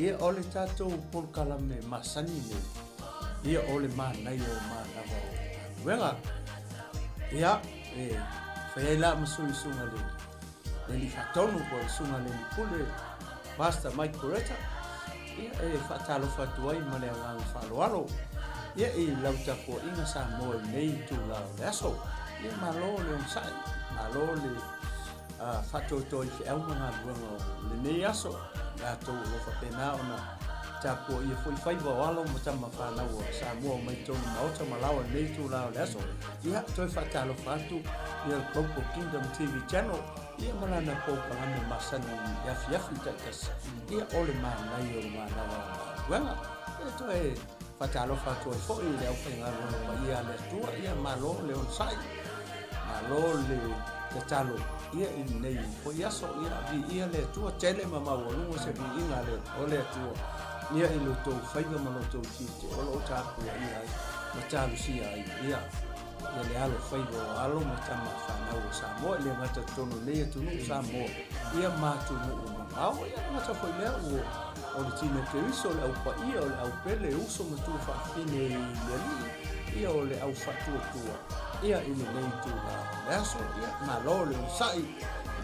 Ia, o le tatou polokalame masani nei, ia o le manaia o manava o galuega. Ia, e fai ai la ma sui susuga le le alii faatonu po o le susuga i le alii pule, Pastor Mike Coretta, ia e faatalofa atu ai ma le agaga faaaloalo ia i lau tapuaiga Samoa i lenei itula o le aso. Ia malo le onosai, malo le faatoatoa i feau ma galuega o lenei aso, latou o lo o faapena ona tapuaia foi faiva o alo ma tama fanau a Samoa mai totonu maota ma laoa i lenei itula o le aso. Ia, toe faatalofa atu ia le Global Kingdom TV Channel ia ma lana polokalame masani i afiafi taitasi. Ia, o le manaia o le manava o galuega. Ia, toe faatalofa atu ai foi i le aufaigaluega paia a le Atua. Ia, malo le onosai. Malo le tatalo ia i lenei foi aso. Ia, viia le Atua, tele ma maualuga se viiga le, o le Atua ia i lo outou faiva ma lo outou tiute o lo o tapuaia ai ma talosia ai ia ia le alo faiva o alo ma tama fanau o Samoa i le gata totonu o lenei atunuu Samoa ia ma atunuu mamao. Ia le gata foi lea ua o le tino Keriso, o le au paia, o le au pele, uso ma tuafafine i le Alii, ia o le au faatuatua, ia i lenei itula o le aso. Ia, malo le onosai,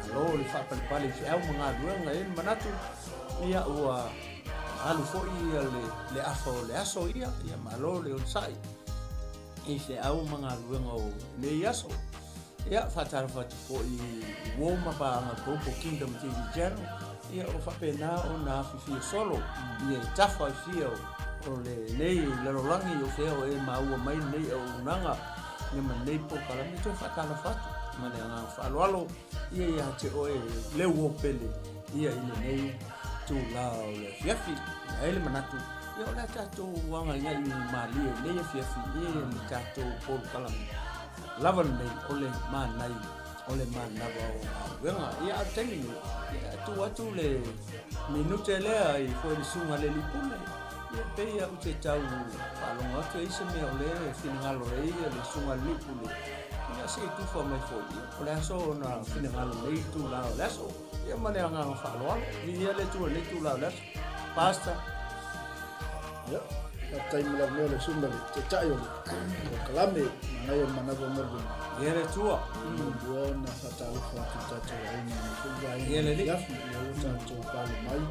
malo le faapalepale i feau ma galuega, e i ai le manatu, ia ua alu foi ia le, le afa o le aso ia, ia malo le onosai i feau ma galuega o lenei aso. Ia, faatalofa atu foi i uo ma paaga Global Kingdom TV Channel, ia o faapena ona afifio solo ia i tafa e fia o lenei lalolagi o fea o e maua mai lenei auaunaga ia ma lenei polokalame. Toe faatalofa atu ma le agaga faaaloalo ia ia te oe le uo pele ia i lenei itula o le afiafi. E ai le manatu ia o le a tatou agaigai malie i lenei afiafi ia le tatou polokalame lava lenei o le manaia o le manava o galuega. Ia, a o le taimi nei, ia, tuu atu le minute lea i foi le susuga i le alii pule. Ia, pei lava ou te tau faalogo atu e i ai se mea o lea e finagalo ai le susuga i le alii pule. Ia, se i tufa mai foi, ia, po o le a sona finagalo i lenei itula o le aso. Ia, ma le agaga faaaloalo. Viia le Atua i lenei itula o le aso. Pastor. Ia, faafetai mo le avanoa le susuga le Taitai o le polokalame, manaia o le manava o galuega. Ia le Atua. Muamua ona faatalofa atu i tatou aiga i lenei foi vaega Ia le Alii. afiafi, lea ua tatou pale mai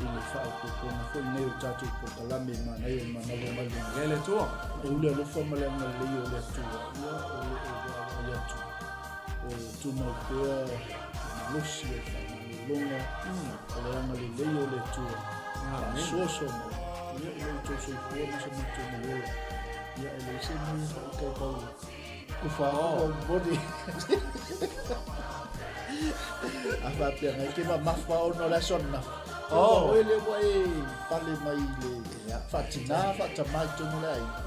i le faaopoopoga foi lenei o tatou polokalame manaia o le manava o galuega. Ia le Atua. E uli alofa ma le agalelei o le Atua, ia o lo o vaavaai atu o tumau pea le malosi o le faamalologa, o le agalelei o le Atua, faasoasoa mai, ia i lo outou soifua ma so matou mau ola. Ia e leai se mea e faitaitau kufa aku au moni. A faapea ngai ke mamafa ona o le aso ananafi. Oh. Oe lea ua e pale mai i le faatina, faatamā i totonu o le aiga.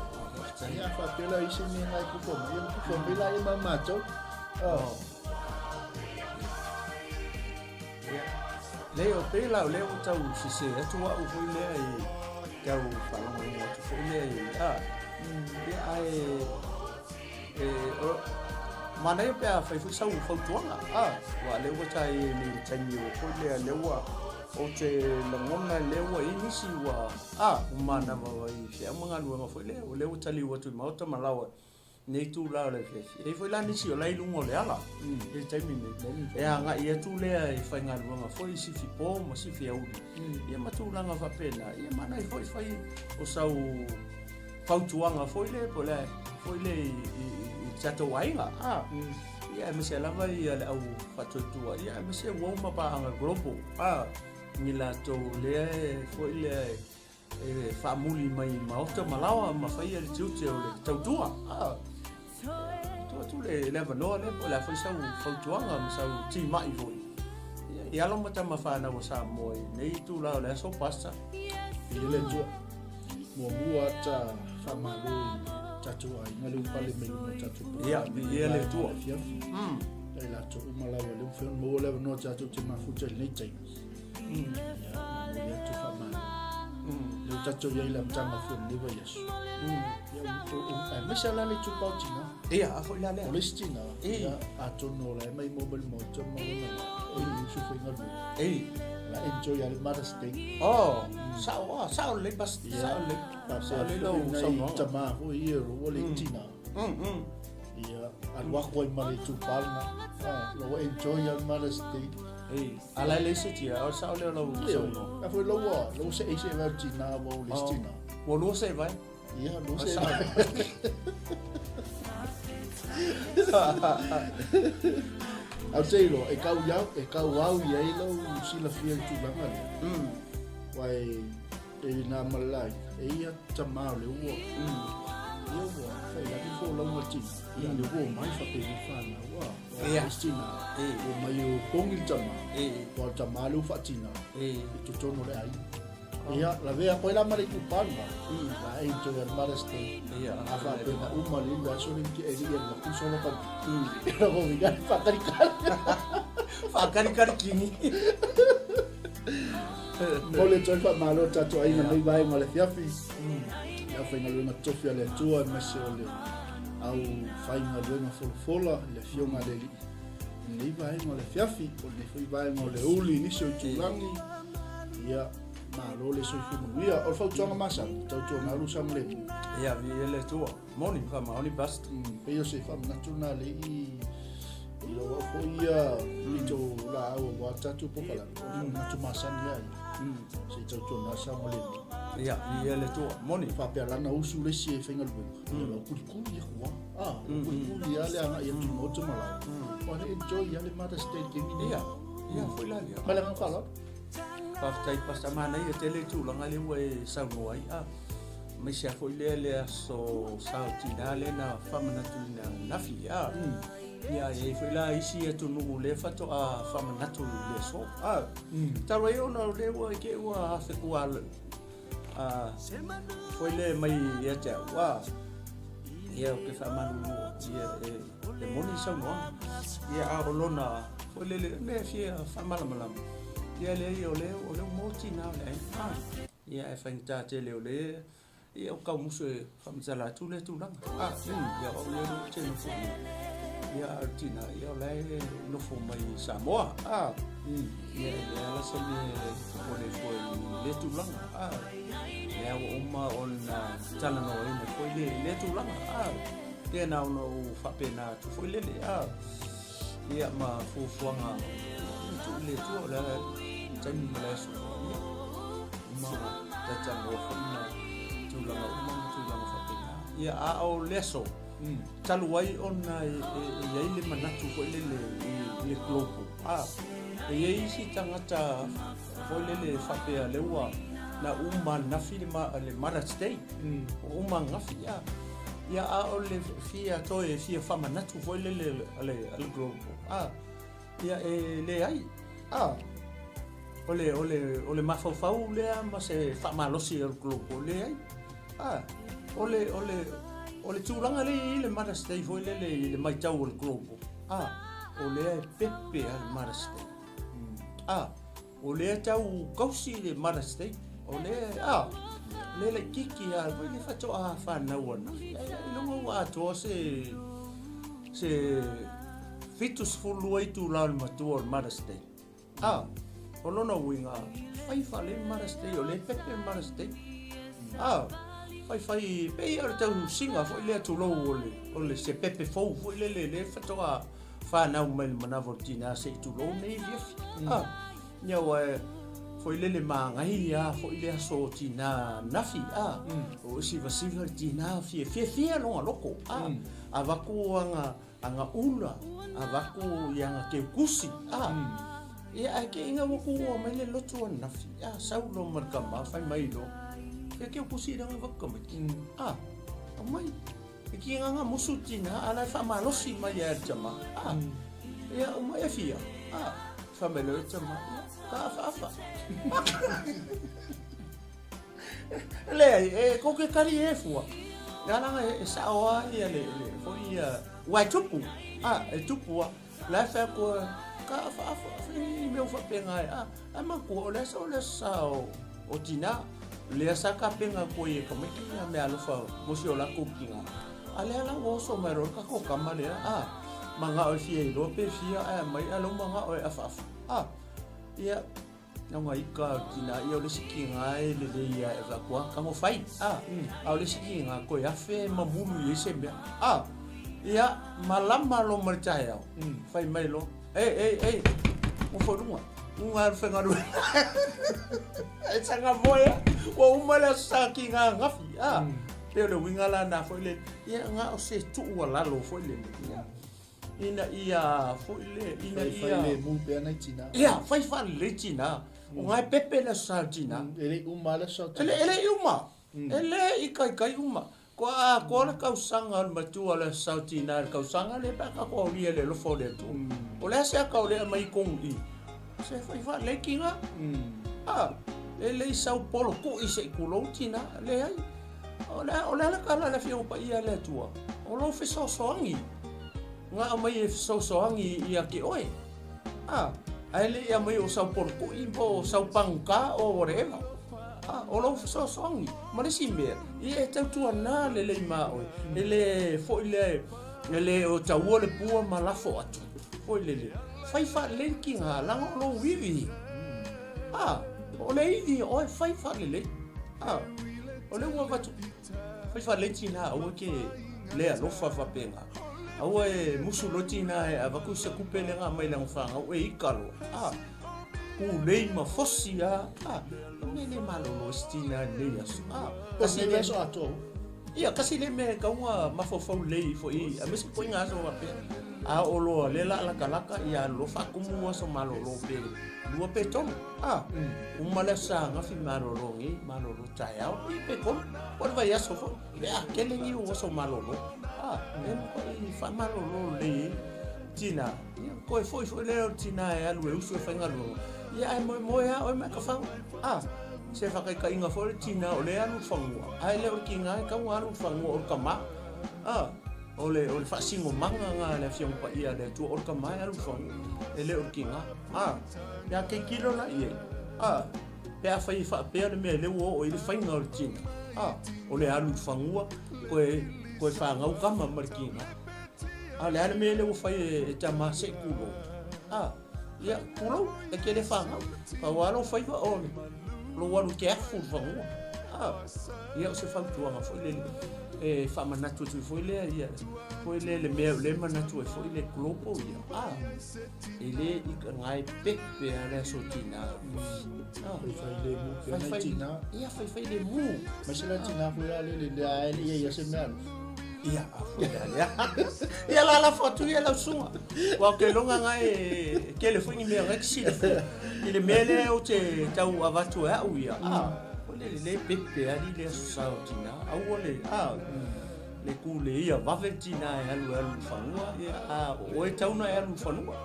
Ia, a faapea la i se mea ngai kufa mai, ia kufa mai la ia ma matou. Oh. Ia. Leai, o pei la o lea ua tau sese atu au foi lea i tau faalogologo atu foi lea i a. Ia, ae e, o, manaia pe a fai foi sau fautuaga, a, aua lea ua ta i ai nei i le taimi o foi lea, lea ua ou te lagona lea ua i ai nisi ua, a, ua manava i feau ma galuega foi lea, o lea ua taliu atu i maota ma laoa nei itula o le afiafi. E i ai foi la nisi o la i luga o le ala i le taimi nei, e agai atu lea e faigaluega foi i sifi po ma sifi auli, ia ma tulaga faapena. Ia manaia foi fai o sau fautuaga foi lea po o le foi lea i i tatou aiga, a, ia aemaise lava ia le au faatuatua, ia aemaise uo ma paaga global, a, ni latou lea foi lea e faamuli mai i maota ma laoa ma faia le tiute o le tautua. A, tuu atu le, le avanoa lea po o le a foi sau fautuaga ma sau timai foi i alo ma tama fanau a Samoa i lenei itula o le aso, Pastor. I le Atua. Muamua ata faamalo i tatou aiga le ua pale mai luma o tatou Ia, viia le Atua. Afiafi. Ai latou uma lava lea ua mafai ona maua le avanoa tatou te mafuta i lenei taimi. Ia, momoli atu faamalo. Lea ua tatou i ai i le amataga foi o lenei vaiaso. Ia, aemaise lava la le itupa o tina. Ia, a foi la lea. O le isi tina, ia, atonu o la e maimoa mai le maota ma lona e uso faigaluega. Ei. La enjoy a le Mother's Day. Oh, sao ah, sao lelei bas, sao lelei. Sao lelei lau saunoaga. Tama foi ia ua le tina. Ia, alu aku ai ma le itupa lena. La ua enjoy a le Mother's Day. Ei, a la e leai se tina, o le sao lea o lau saunoaga. A foi lau ua, lau ua se'e se'e vai o le tina ua o le isi tina. Ua lua se'e vai. Ia, lua se'e vai. Ae ou te iloa, e kau iau, e kau au i ai lau silafia i le tulaga lea. Aua e, e i nā ma le laina, e ia tama o le ua. Ia ua failagi folauga le tina. Ia le ua omai faapena fanau a. Ia. Isi tina. Ua omai e opogi le tama. Aua o le tama lea ua faatina i totonu o le aiga. Ia, lavea koe la ma le itupa lena. La enjoy a le Mother's Day. Ia. A faapena uma le le aso le ke eli ia la kuso lo ka. Ia ko vi ga whakakarikari. Whakakarikari kingi. Mo le toi whamalo tatou aiga nei vaega o le afiafi. Le aufaigaluega tofi a le Atua aemaise o le aufaigaluega folafola i le Afioga a le Alii. I lenei vaega o le afiafi, o lenei foi vaega o le uli i nisi o itulagi. Ia, malo le soifua manuia. O le fautuaga masani, tautuana alu saogalemu. Ia, viia le Atua. Moni, faamaoni Pastor. Pei o se faamanatu lena lea i i lou au foi ia pito laau aua le tatou polokalame. O le faamanatu masani lava ia. Se i tautuana saogalemu. Ia, viia le Atua. Moni. Faapea lana usu le isi e faigaluega. Ia lau kulikuli aku lava. Ah, kulikuli lava le agai atu i maota ma lae. Ua le enjoy lava le Mother's Day i le taimi nei. Ia, ia foi la lea. Ma le agaga faaaloalo. Faafetai Pastor, manaia tele le tulaga lea ua e saunoa ai. Ah, aemaise lava foi lea le aso sa o tina lea na faamanatuina ananafi. Ah, ia e i ai foi la isi atunuu lea faatoa faamanatu i le aso. Ah, talu ai ona o lea ua eke ua afe ua ah, foi lea mai ia te au. Ah, ia ou te faamalulu ia e e moni saunoaga. Ia a o lona foi lele mea e fia faamalamalama. Ia leai o lea o lea ua maua tina o le aiga. Ah, ia ae faigata tele o lea ia o kaumusu e faamatala atu lea tulaga. Ah, ia o au ia lea ou te nofo i ia a o le tina ia o la e nofo mai i Samoa. Ah, ia e leai la se mea e popole ai fua i lea tulaga. Ah, lea ua uma ona talanoaina foi lea tulaga. Ah, Ia na ona ou faapena atu foi lele, a, ia ma fuafuaga ia tuu i le Atua o le a le taimi ma le aso, ia, uma talatalanoa foi ma tulaga uma ma tulaga faapena. Ia, a o le aso, talu ai ona e i ai le manatu foi lele i le global, a, e i ai isi tagata foi lele faapea lea ua na uma ananafi le Mother's Day, ua uma ananafi, a, Ia, a o le fia toe fia faamanatu foi lele a le, a le global, a, ia e leai, a, o le, o le, o le mafaufau lea ma se faamalosi o le global, leai, a, o le, o le, o le tulaga lea e i ai le Mother's Day foi lele i le matau o le global, a, o lea e pepe a le Mother's Day, a, O lea tau kausi le Mother's Day. O lea, a, lea laitiiti lava foi le faatoa fanau ananafi. Ai ailoga ua atoa se, se 72 itula o le matua o le Mother's Day. A, o lona uiga, fai faalelei le Mother's Day, o lea e pepe le Mother's Day. A, faifai, pei o le tausiga foi lea tulou o le, o le se pepe fou foi lele lea faatoa fanau mai le manava o le tina se i tulou nei afiafi. Ah, ia ua e foi lele magai a foi le aso o tina nafi a o sivasiva le tina fia fia fia longa loko a avatu anga anga ula avatu i anga keukusi a ia ae ke inga ua kuua mai le lotu ananafi a sau lo ma le kama fai mai lo ia keukusi i langa vaka mai a aumai E ki nga musu tina a la e faamalosi mai ai le tama. A, ia uma e fia. A, fai mai loa le tama, ia, ka afaafa. Leai, e kou ke kari e fua. Ia langa e sao a ia le, le, foi ia, ua e tupu. A, e tupu a. La e fai atu ka afaafa, fai ni mea ua faapena ai. A, ai matua, o le asa o le asa o, o tina. Lea sa tapena atu ai e tamaiti nā mea alofa mo si o latou tina. A lea la ua oso mai loa le tatou tama lea, a, manao e fia iloa pe fia ae aumai, a lea ua manao e afaafa. A, ia, Nauga ika o tina ia o le isi kiga e lelei ia e avatu a tago fai a a o le isi kiga toe afe ma mulu i ai se mea a ia malama loa ma le taeao fai mai loa ei ei ei nofo i luga luga alu faigaluega e saga moe a ua uma le aso sa kiga ananafi a pei o le uiga la na foi le ia na o se tuualalo foi lele ia ina ia foi le ina ia fai le mu pea nai tina ia fai faalelei tina o gae pepe le aso sa o tina e le i uma le aso sa o tina e le i uma e le i kaikai uma koa atoa le tausaga o le matua o le aso sa o tina i le tausaga lea pe a tatou aulia i le alofa o le Atua o le a se ata o le aumai i totonu i i se fai faalelei tina a e le i sau polo tui se i tulou tina leai O le a, o le a le tala a le Afioga Paia a le Atua? O lou fesoasoani na aumai e fesoasoani ia te oe. A, ae le i aumai o sau polokui po o sau pagota o whatever. A, o lou fesoasoani. Ma le isi mea, ia e tautuana lelei ma oe. E le foi lea, e le o taua le pua ma lafo atu. Foi lele, fai faalelei le tiga, leaga o lou ivi. A, o le ivi o oe, fai faalelei. A, o lea ua avatu, fai faalelei tina, aua e te le alofa faapena. Aua e musu loa tina e avatu se tupe lea na aumai i lana fanau e ika loa. A, pulei ma fosi lava. A, o mea le malolo ai se tina i lenei aso. A, tasi lea aso atoa. Ia, tasi lea mea e tatau ona mafaufau lelei ifo i, aemaise foi ina aso faapea. A oo loa lea o le a latalata, ia alu loa faatumu aso malolo pe lua pe tolu. A, uma le aso sa ananafi malolo nei, malolo taeao, ia pe tolu, po o le vaiaso foi, pe a tele ni ou aso malolo. A, e matuai faamalolo lelei ai tina. Ia, toe foi foi lea o le tina e alu e usu e faigaluega, ia ae moemoe lava oe ma e kafau. A, se faataitaiga foi le tina o lea e alu i le fanua, ae le o le tina e tatau ona alu i le fanua o le tama. A, o le, o le faasinomaga lena a le Afioga Paia a le Atua, o le tama e alu i le fanua, e le o le tina. A, ia tilotilo la i ai, a, pe afai e faapea le mea lea ua oo i ai le faiga o le tina, a, o le alu i le fanua, toe, toe fanau tama ma le tina. A o le a le mea lea ua fai e, e tama se i tulou? A, ia, tulou, e te le fanau. Pau lava lou faiva o lou alu i te afu i le fanua. A, ia o se fautuaga foi lele e faamanatu atu foi lea, ia, foi lea le mea o lea e manatu ai foi le global ia. A, e le i ka gae pepe a le aso tina. A, faifai le mu pea nai tina. Ia, faifai le mu. Mai se la tina foi a le le le a ele ia ia se mea alofa. Ia, a foi lea lea. Ia la lafo atu ia lau susuga. Ua ou te iloga na e tele foi ni mea na e te silafia. I le mea lea ou te tau avatu e au ia, a, o le lelei pepe ali le aso sa o tina. Aua le, a, le ku le ia vave le tina e alu e alu i le fanua, ia, a o oe tau na e alu i le fanua.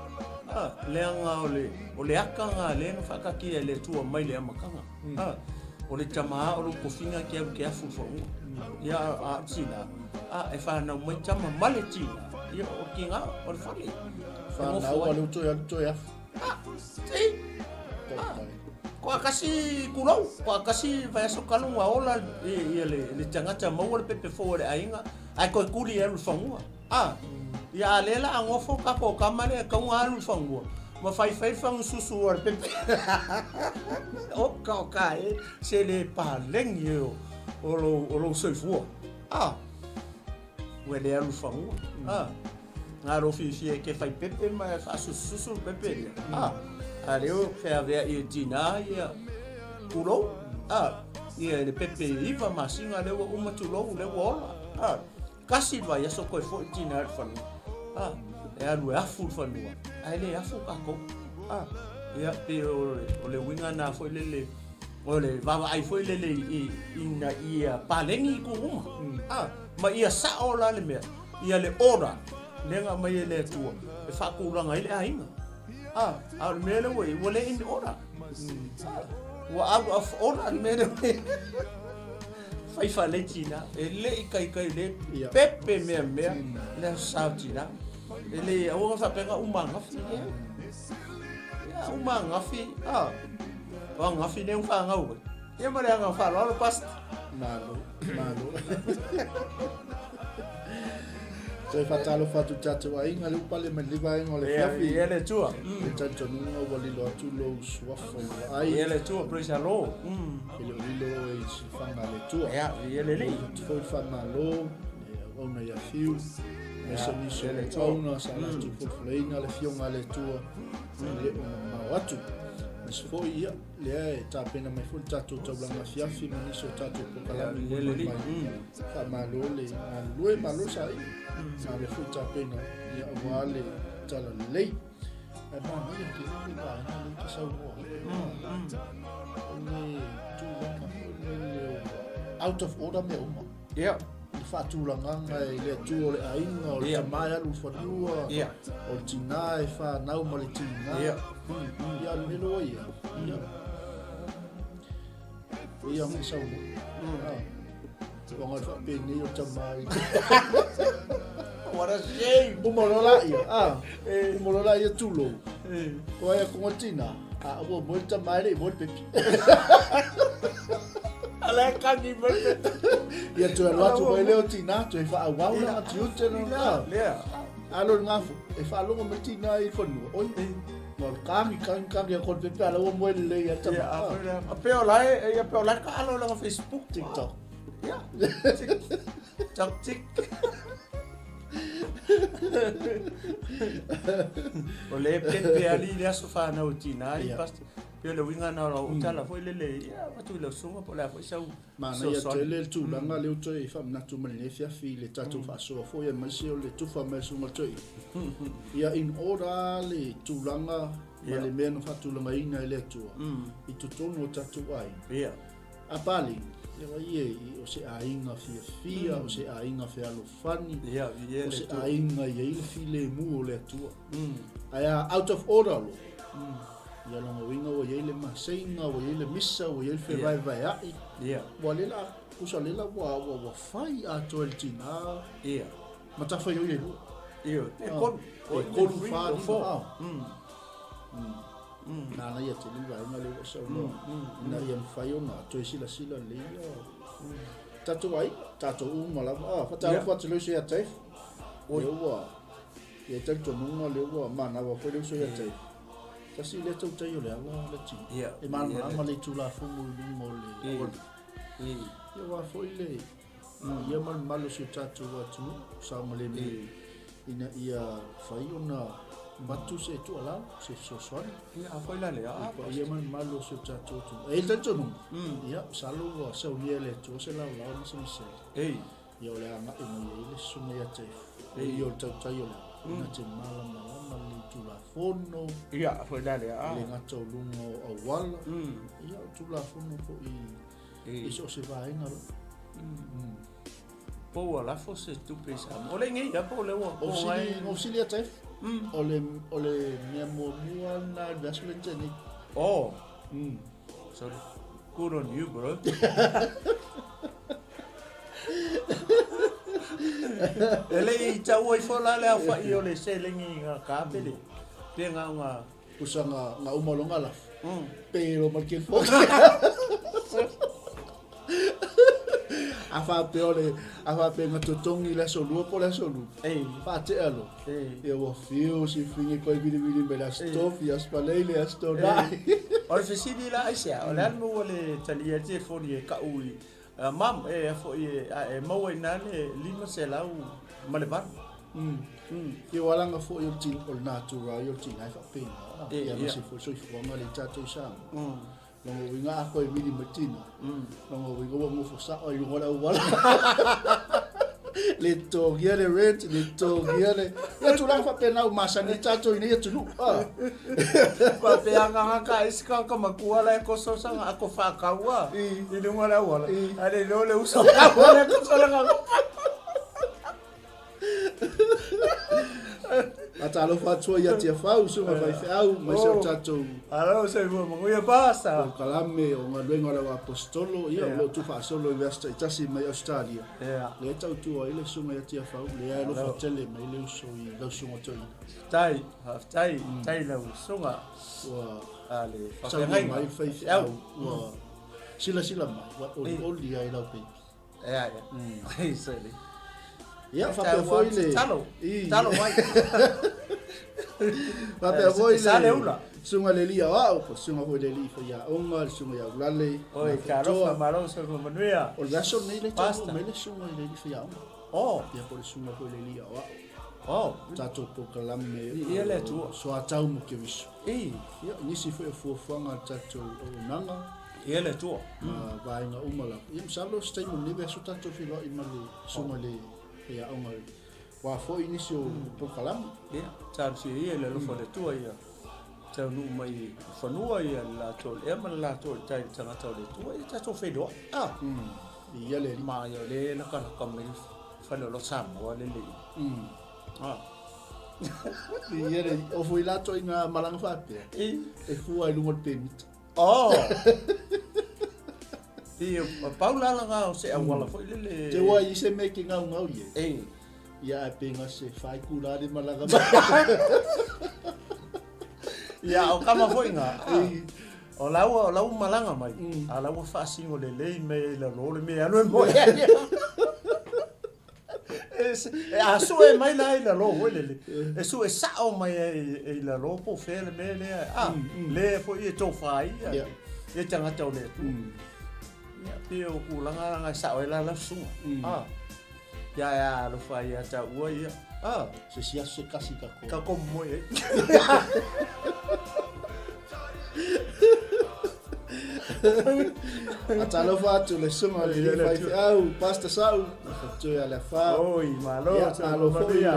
A, leaga o le, o le aka na lea na faataatia e le Atua mai le amataga. A, o le tama o lou tofiga e te alu e te afu i le fanua. Ia, a o le tina, a, e fanau mai tama ma le tina, ia, o le tina, o le fale. Fanau, a lea ua toe alu toe afu. A, si. A, toatasi tulou, toatasi vaiaso talu na ola ia le tagata maua le pepe fou a le aiga, ae toe tuli e alu i le fanua. A, ia a lea la a nofo tatou tama lea e tatau ona alu i le fanua, ma faifai le fagususu a le pepe. Oka oka e, se le paleni e o lou, o lou soifua. A, ua le alu i le fanua. A, na lou fiafia e te fai pepe ma e faasusususu le pepe lea. A, a lea ua feaveai e tina ia, tulou. A, ia le pepe 9 masina lea ua uma tulou, lea ua ola. A, Tasi le vaiaso toe foi tina i le fanua. A, e alu e afu le fanua, ae le afu tatou. A, ia, pei o le, o le uiga na foi lele, o le vaavaai foi lele i, ina ia paleni itu uma. A, ma ia sao la le mea, ia le order lea na aumai e le Atua e faatulaga ai le aiga. A, a o le mea lea ua i ai, ua le in order. A, ua out of order le mea lea ua i ai. Fai faalei tina, e le i kaikai le pepe mea mea le aso sa o tina. E le aua na faapea na uma angafi e. Ia uma angafi, a. O angafi nei ua fanau ai. Ia ma le agaga faaaloalo Pastor. Malo, malo. Toe faatalofa atu i tatou aiga lea ua pale mai lenei vaega o le afiafi. Ia le Atua. I le talitonuga ua lilo atu lou suafa i vaai. Ia le Atua, praise the Lord. E le o lilo oe i silafaga a le Atua. Ia, ia le Alii. Atu foi le faamalo i le auauna ia Fiu. Aemaise nisi o auauna sa latou folafolaina le Afioga a le Atua e le o mamao atu. Aemaise foi ia lea e tapena mai foi le tatou taulaga afiafi ma nisi o tatou polokalame mulimuli mai. Faamalo le galulue, malo le saili, malo foi tapena ia aua le talalelei. Ae manaia tele le vaega lea e te saunoa ai. O le tulaga foi lele out of order mea uma. Ia. I faatulagaga e le Atua o le aiga, o le tama e alu i fanua, o le tina e fanau ma le tina. Ia. Ia, o le mea lea ia. Ia. Ia ma saunoa. Ua ngai faapenei o tama i. What a shame. Uma loa la ia. Ah. Uma loa la ia tulou. Ko ai ko tina. A ua moe le tama e le i moe le pepi. Ala e kani mai le Ia toe alu atu mai lea o tina toe faaauau lana tiute lona. Lea. Alo le gafu, e faalogo mai tina i fanua. Oi, ma o le kagi, kagi, kagi a koe pepe ala ua moe lelei a tama. Ia, a pe o lae, ia pe o lae ka alo langa Facebook. TikTok. Ia. Tik, tik. O le pepe ali le aso whanau tina i pastor. Pe o le uiga na o lau tala foi lele, ia, avatu i lau susuga po o le a foi sau Manaia tele le tulaga lea ua toe faamanatu mai lenei afiafi i le tatou faasoa foi aemaise o le tufa mai o le Susuga Toeaina. Ia in order le tulaga ma le mea na faatulagaina e le Atua i totonu o tatou aiga. A Paleni, ia vai e, o se aiga fiafia, o se aiga fealofani, o se aiga e i ai le filemu o le Atua. Ae a out of order loa, Ia lona uiga ua i ai le maseiga, ua i ai le misa, ua i ai le fevaevaea'i. Ia. Ua le la, tusa le la ua, ua, ua fai atoa e le tinā. Ia. Matafaioi e lua. Ia, pe tolu. Pe tolu, fa, lima, a. Nāna ia tele le vaega lea ua e saunoa, ina ia mafai ona toe silasila lelei ia tatou aiga, tatou uma lava. A, faatalofa atu i le uso ia Taif. Lea ua, i ai talitonuga lea ua manava foi le uso ia Taif. Tasi lea tautai o le ala le tino. Ia. E malamalama le Tulafono i luga o le auala. Ia aua foi le ia ma le mamalu o si o tatou atunuu saogalemu ina ia fai ona avatu se tuualalo, se fesoasoani. Ia, a foi la lea. I paia ma le mamalu o si o tatou atunuu. E i ai le talitonuga, ia, masalo ua saunia e le Atua se laolao ma se misela. Ia o le agai mai ai le susuga ia te o ia o le tautai o le ala, ina te malamalama le Tulafono. Ia, foi la lea. E le gata o luga o auala, ia o Tulafono foi i so o se vaega lava. Po ua lafo se tupe i Samoa. O le nei ia po o le ua po ai. O sili ia te. O le o le mea muamua na le vaiaso lea na tea nei. Oh. Sorry. Good on you, bro. E le i taua ifo la le aofai o le seleni i ngā kāpele. Pe ngā ngā... Pusa ngā, ngā uma o ngā lafo. Pe ro ma ke fo. A whāpea o le, a whāpea ngā totongi le aso lua po le aso lua. Ei. Whātea lo. Ei. Ia ua whiu si whingi koe vili vili me le aso tofi, aso palei le aso tonai. O le fesili la aisea, o le a le mea ua le talia ai le telefoni e kau i Mam, e a foi e, a e maua i ina le 508. Ia ua alaga foi o le tin, o le natura ia o le tina e faapena. Ia ma se foi soifuaga le tatou i Samoa. Lona uiga a koe vili mai tina. Lona uiga ua nofo sao ai luga o le auala. Le totogia le rent, le totogia le... Ia tulaga faapena ua masani ai tatou i nei atunuu. Faapea agaga ka isi tagata matua la e koso saga ako faakaua i luga o le auala. Ae le iloa le uso kaua le koso lana Faatalofa atu ai ia Tiafau, susuga faifeau, aemaise o tatou. Alo, soifua manuia Pasa. Polokalame o galuega o le au Aposetolo, ia, o lo o tuufaasolo i vaiaso taitasi mai Ausetalia. Lea e tautua ai le susuga ia Tiafau, lea e alofa tele mai le uso i lau susuga toeaina. Faafetai, faafetai, faafetai i lau susuga. Ua A le saunoa faafeagaiga. mai le faifeau, ua silasila mai, ua olioli ai lau peipi. Ea, ea. Ei, sele. Ia, faapea foi le... Talo, talo mai. Faapea foi le... Sa le ula. Susuga le alii aoao, po o le susuga foi le alii faiaoga, le susuga ia Ulale. Oi, talofa, malo soifua manuia. O le aso lenei le taunuu mai le susuga i le alii faiaoga. Oh. Ia, po o le susuga foi le alii aoao. Oh. Tatou polokalame. Ia le Atua. Soatau mo Keriso. I. Ia, nisi foi o fuafuaga a le tatou auaunaga. Ia le Atua. Ma vaega uma lava. Ia, masalo o se taimi o lenei vaiaso tatou feiloai ma le susuga i le faiaoga aua foi nisi o polokalame. Ia, talosia ia i le alofa o le Atua ia taunuu mai i fanua ia le latou ea ma le latou tai le tagata o le Atua, ia tatou feiloai. Ah. Ia le Alii. Ma ia o lea e lakalaka mai le faleoloa Samoa le lei. Ah. Ia le, o foi latou i ngā malaga faapea. E fua i luga o le pemita. Oh! Ia, pau la langa o se auala foi lele. Te ua i se mea ke ngaungau ie. E. Ia ae pe ngase whaiku la le malaga mai. Ia, o kama foi ngā. O laua, o laua malaga mai. A laua whaasingo le lei me i la lore me anu e moe. E a sue mai la i lalo foi lele. E sue sao mai i lalo po o fea le mea lea. A, le foi e tofa ai ia. Ia tagata o le Atua. Ia, pei o tulaga la e sao ai la lau susuga. A, ia e alofa ia taua ia. A. Se si aso se kasi ka ko. Ka ko moe ai. A talofa atu le susuga i le faifeau, Pastor Sau, le faletua ia Leafa. Oi, malo, Ia, malo foi le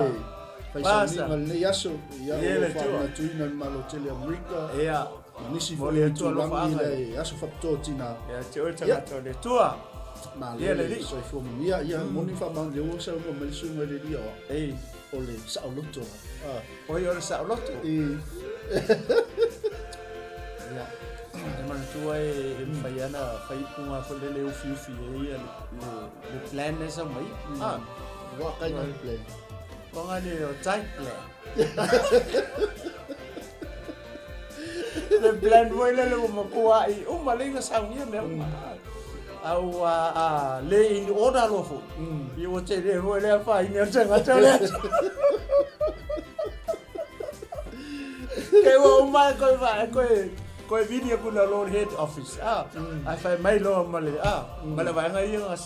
faisauniga i lenei aso. Ia, o lo o faamanatuina le Malo tele o Amerika. Ia. Ma nisi foi o itulagi i le aso faapitoa o tina. Ia te oe tagata o le Atua. Malo le soifua manuia. Ia, moni faamaoni, lea ua saunoa mai le susuga i le alii aoao. O le saoloto lava. Oi, o le saoloto. Ia, e manatua e mafai lava ona fai upuga foi lele e ufiufi ai ia le plan lea e sau mai. Ah. Ua kai le plan. Ua ngai le o type plan. Le plan foi lele ua matua i uma lea ina saunia mea uma. A ua le in order loa foi. Ia ua tele foi le afaina o le tagata o le aso. Ke ua uma e koe wa, e koe, koe vili aku na lo head office. Ah, ai fai mai loa ma le, ah, ma le vaega ia nga,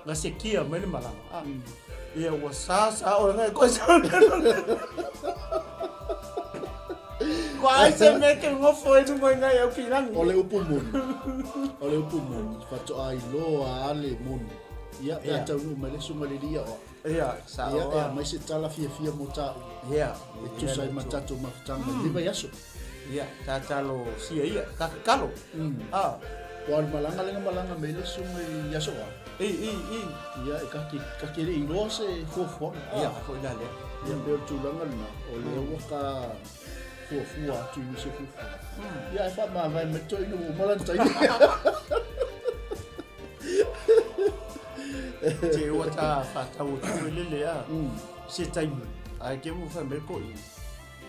nga sekia mai le malaga. Ah, ia ua sa sa o ngai koe sa. Kua ai se mea ke ngofo e lunga i ngai au ki rangi. O le upu moni, o le upu moni, faatoa iloa a le moni. Ia, pe a taunuu mai le susuga i le alii aoao. Ia, sa Ia, e aumai se tala fiafia mo tāua. Ia. E tusa ai ma tatou mafutaga i lenei vaiaso. Ia, tatalo sia ia, tatalo. Ah. Ua le malaga lea na malaga mai le susuga i aso a. I, i, i. Ia, e kake, kake le i loa se fuafuaga. Ia, foi la lea. Ia, pei o le tulaga lena, o lea ua ka fuafua atu i nisi o fuafuaga. Ia, ae faamavae mai le toeaina ua uma lana taimi. Te ua ta whātau o tū e lele a. Se taimi. Ai ke mo whai mai ko i.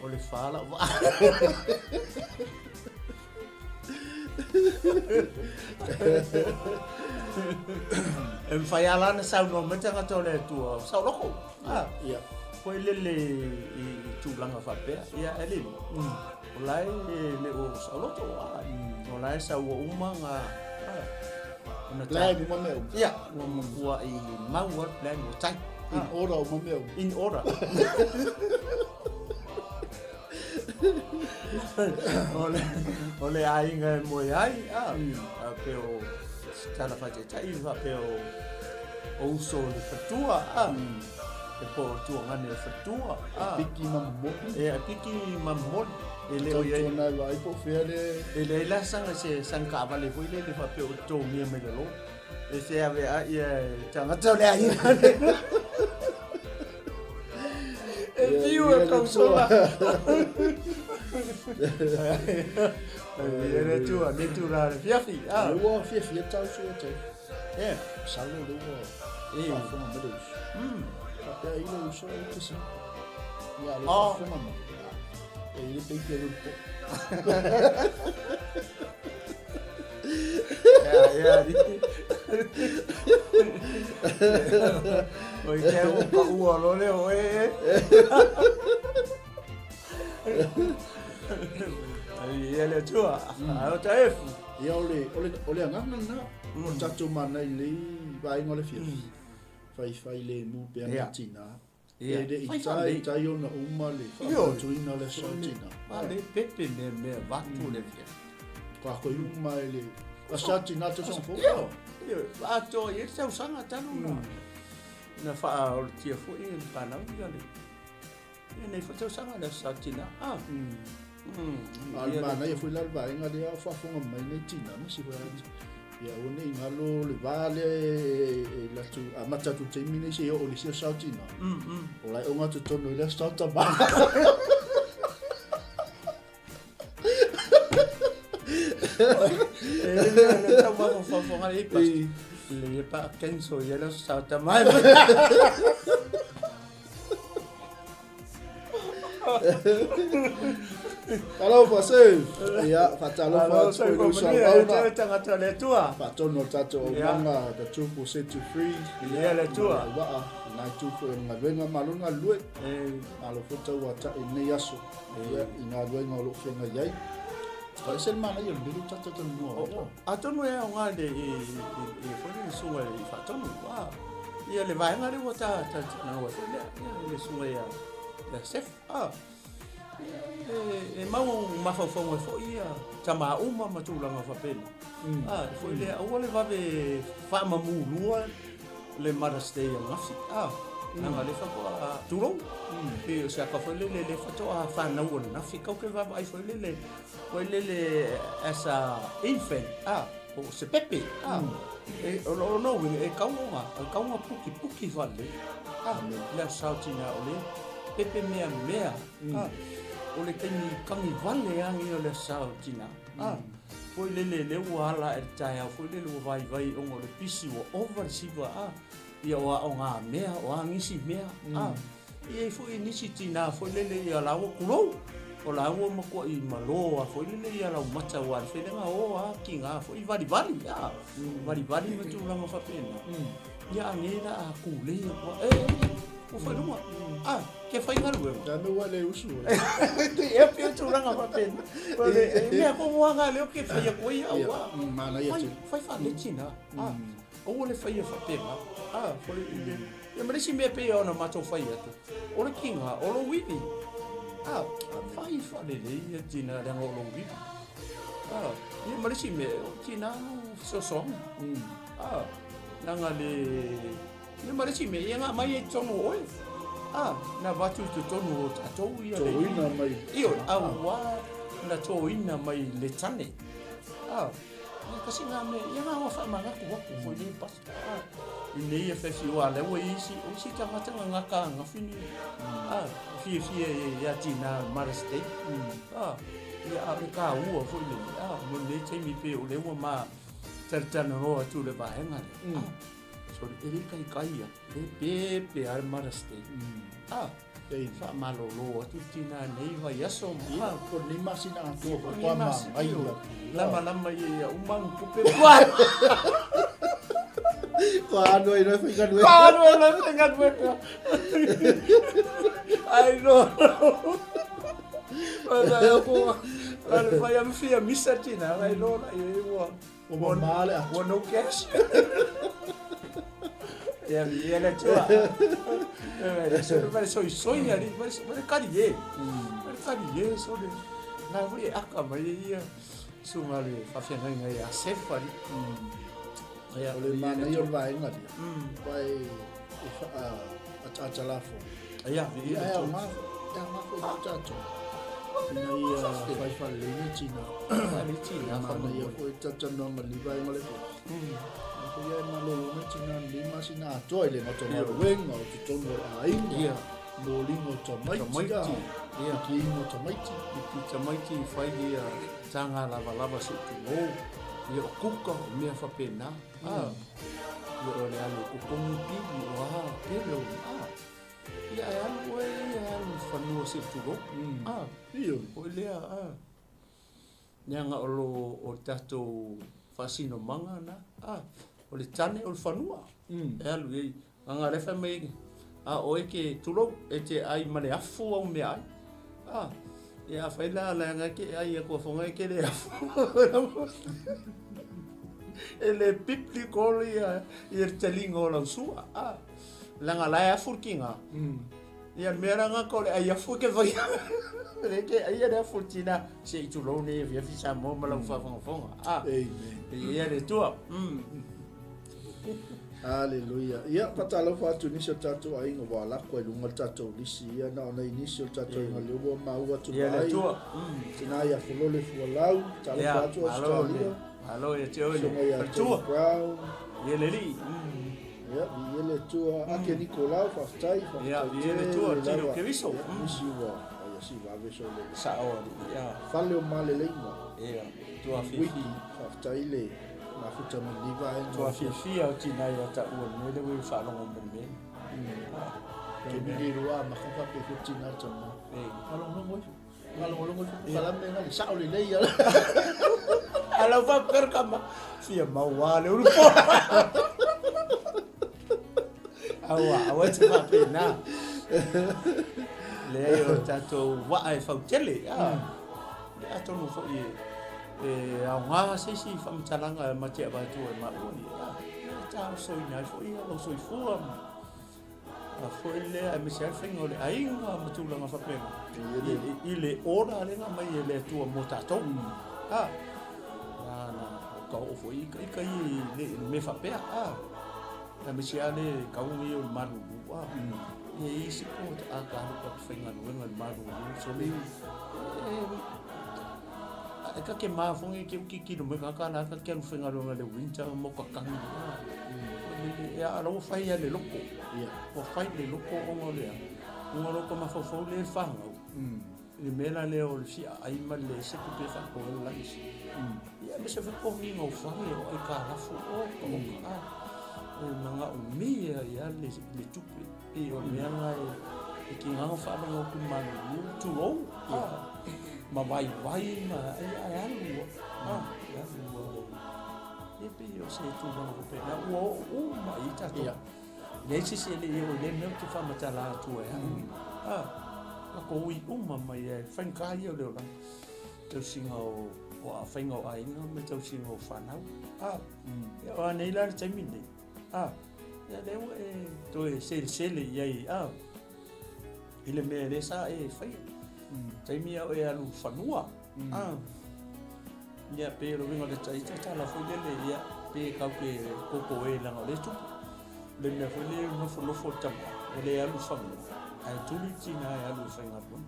O le whā lau wā. E mwhai ala na saunoa mai tangata o le Atua. Sao loko. Ah. Ia. Koe lele i tūlanga whapea. Ia, e lele. O la e le o saoloto. Ah. O la e saua uma ngā. Ah. Ona Plan uma mea uma. Ia, ua ua i mau a plan ua tai. In order uma mea uma. In order. O le, o le aiga e moe ai, a, a pe o tala whaitaitai, faapea o, o uso o le whatua, a, e po o tuagane o le whatua, a. E piki ma momoli. E piki ma momoli. E le o iai. Tautuana e vaai po o fea le. E leai la sanga se sanga kaavale foi lele faapea o totogia mai lalo. E se ave a ia e tagata o le aiga le. E fiu e kausola. E le tua, ne tu rā le fiafi. Ah. Le ua fiafia tau sua te. Yeah. Masalo le ua faafofoga mai le uso. Faapea ai le uso e te sini. Ia le faafofoga mai. E i le peiti e le po. Ia, ia. Oi te au ka ua lo le o e e. Ai ia le tua. Ai o ta efu. Ia o le o le o le agaga lena. O le tatou manaia i lenei vaega o le afiafi. Faifai lemu pea ma tina. E le i taitai ona uma le faamanatuina o le aso o tina. A le pepe mea mea vatu le fia. Kākoi uma e le aso tina te tausaga fou. Io, io, atoa i le tausaga talu na. Na faaolatia foi e le fanau ia le. Ia nei foi tausaga le aso tina. Ah. A o le manaia foi la le vaega lea o faafofoga mai nei tina ma si foi atu. Ia aua ne i galo le va lea e alu atu amata atu i le taimi nei seia oo i le isi aso tina. O la e oga totonu i le aso tama. E le mea le tau mafaufauga i pas. Le pa kenso i le aso tama. Talofa Sue. Ia, faatalofa atu foi i lou sauauna. Te tangata le Atua. Faatonu o le tatou auaunaga, the Truth will set you free. Ia le Atua. Ia, waa, i nai tu foi o le galuega, malo le galulue. Malo foi tauata'i i lenei aso, ia, i galuega o lo o feagai ai. E ese le manaia o le mea lea ua tatou talanoa ai. Atonu e aoga i le i foi le susuga i Faatonu. Ah, ia le vaega lea ua ta ta talanoa foi lea, ia le susuga ia ia Sef. Ah, e, e mau mafaufauga foi ia tama uma ma tulaga faapena. Ah, foi lea aua le vave faamamulua le Mother's Day ananafi. Ah, leaga lea faatoa tulou. Pei o se aka foi lele lea faatoa fanau ananafi kau ke vaavaai foi lele Foi lele as a infant, ah, o se pepe, ah, e, o lona uiga, e kauoga, e kauoga pukipuki faalelei, ah, le aso sao tina o le pepe meamea, ah, o le taimi kagi vale lava lenei o le aso sao tina, ah, foi lele lea ua ala ae le taeao foi lele ua vaivai ona o le pisi ua ova le siva, ah, ia o aogamea, o a nisi mea, ah, E i ai foi nisi tinā foi lele ia lāua kulou, o lāua matuaʻi malō a foi lele ia laumata ua le felega o a kīgā foi valivali, a valivali ma tulaga faapena. Ia a nei la a kūlei aku a, e, e, ua fai luga, a, ke fai galuega. Ia me ua le usu. E pei o tulaga faapena. O le mea komo aga lea ke fai aku ai au a. Manaia tele. Fai faalelei tinā. A, aua le faia faapena. A, foi i le Ia ma le isi mea pei ona matou fai atu, o le kiga, o lou ivi. A, fai faalelei ia tina leaga o lou ivi. A, ia ma le isi mea, o tina lou fesoasoaga. A, leaga le, ia ma le isi mea, ia na aumai ai i totonu o oe. A, na avatu i totonu o tatou ia le ivi. Toina mai. Ioe, auā na toina mai le tane. A, ia kasi ngā mea, ia ngā hoa faamanatu atu foi nei pasi. I nei e whewhi o a leo e isi, o isi tangata nga ngaka a ngawhini. A, fiafia e ia tina Mother's Day. A, ia a le ka ua foi le, a, mo nei taimi pe o leua ma taratana roa atu le vaenga le. A, sorry, e le kai kai ia, le pepe a le Mother's Day. A, faamalolo atu tina nei vaiaso ma. Ia, ko nei masina atoa ko koa ma ngai ia. Lama lama ia ia uma ngu pupe kua. Kua anu ai loe whaigaluega. Kua anu ai loe whaigaluega. Ai no. Wala e ko. Wala whai am fia misa tina. Ai no la ia ua. Ua mamā le atu. Ua no cash. Ia, ia le atua. Vale soisoi ali, vale kari e. Vale kari e, sole. Nā foi e aka mai e ia. Suga le faafeagaiga ia Sefa ali. Ia, o le manaia o le vaega lea. Aua e faaataata lafo. Ia, ia, e aoga, e aoga foi mo tatou. Ina ia fai faalelei ni tina. Faalelei tina. Manaia foi talatalanoaga i lenei vaega o le afiafi. Foi ia e malolo mai tina lenei masina atoa e le gata o galuega o totonu o le aiga. Ia. Moliga o tamaiti. Ia. Pikiina o tamaiti. Piki tamaiti fai ia taga lavalava se i tulou. Ia o kuka o mea faapena. Ah. Ia o le alu i totogi pili o a pele o ah. Ia e alu oe ia e alu i fanua se i tulou. Ah. Ioe. Foi lea ah. Leaga o lo o tatou faasinomaga na ah. O le tane o le fanua. E alu i ai. Leaga o lea e fai mai, a o oe e te, tulou, e te ai ma le afu au meaai. A, ia afai la leaga e te ai atu afoga e te le afu. E le biblical ia, ia le taliga o lau sua. A, leaga la e afu le tiga. Ia le mea la gata o le ai afu e te faia. Le te aia le afu o le tina, se i tulou nei afiafi Samoa ma lau faafogafoga. A, Amen. Ia le Atua. Haleluia. Ia, faatalofa atu i nisi o tatou aiga ua alako ai luga le tatou lisi. Ia, na ona i nisi o le tatou aiga lea ua maua atu Ia le mai. Atua. Tina ia Folole Fualau, talofa atu Australia. Malo ia te oe le Susuga ia faletua. Tony Brown. Ia le alii. Ia, viia le Atua. Ake Nicolau, faafetai, faafetai Ia, viia le Atua, tele tino lava. Keriso. Ia, nisi ua, ai, si vave so le. Sao alii, ia. Fale o Maleleiga. Ia, tua Wiki, fiafia. faafetai le mafuta mai lenei vaega. Tua fiafia o tina ia taua le mea lea ua faalogo mai le mea. Taimi nei loa maka faapea foi tina le tama. Faalogologo ifo. Faalogologo ifo kalame na le sao lelei ia. Ala fa perkama fia maua le ulu po. Aua, aua te faapena. Leai o tatou waa e fautele. Ah. Atonu foi e aoga se isi faamatalaga e ma te avatu e maua ia. E taosoina ai foi lou soifua ma a foi lea aemaise ai le faiga o le aiga ma tulaga faapena. I le ola lea na aumai e le Atua mo tatou. A, na ka oo foi ika ika ia i le mea faapea. A, aemaise lava le kauga ia o le malulu. A, e i ai isi po a ka alu ka faigaluega i le malulu sole. E ka ke mafogi ke uki kilo mai ka ka la ka ke alu faigaluega i le winter mo ka kagi. E a la ua fai a le loko. Ua fai le loko ona o le a. Ona o ka mafaufau le whanau. I le mea la lea o le fia ai ma le se tupe whaatoa le lanisi. Ia me se whakogi ngau whare o ai ka lafu o ka o ka a. E manga o mia ia le tupe. E o le mea la e ki ngā whaalongo ku malulu tulou. Ma vai vai ma ai ai alu. Ah, e alu ua le. E pe o se tulaga faapena ua oo uma i tatou. Leai se isi e le i oo i lea mea ou te faamatala atu ai au ia. Ah, tatou ui uma mai ai, faigata ia o le olaga. Tausiga o faiga o aiga ma tausiga o fanau. Ah, ia o a nei la le taimi lenei. Ah, ia lea ua e toe selesele i ai, ah, i le mea lea sa e faia. Taimi a o e alu fanua. Ah, ia pe o le uiga o le ita tala foi lele, ia, pe kau ke koko e leaga o lea e tupu. Le mea foi lea nofonofo le tama, ua le alu fanua, ae tuli le tina e alu e faigaluega.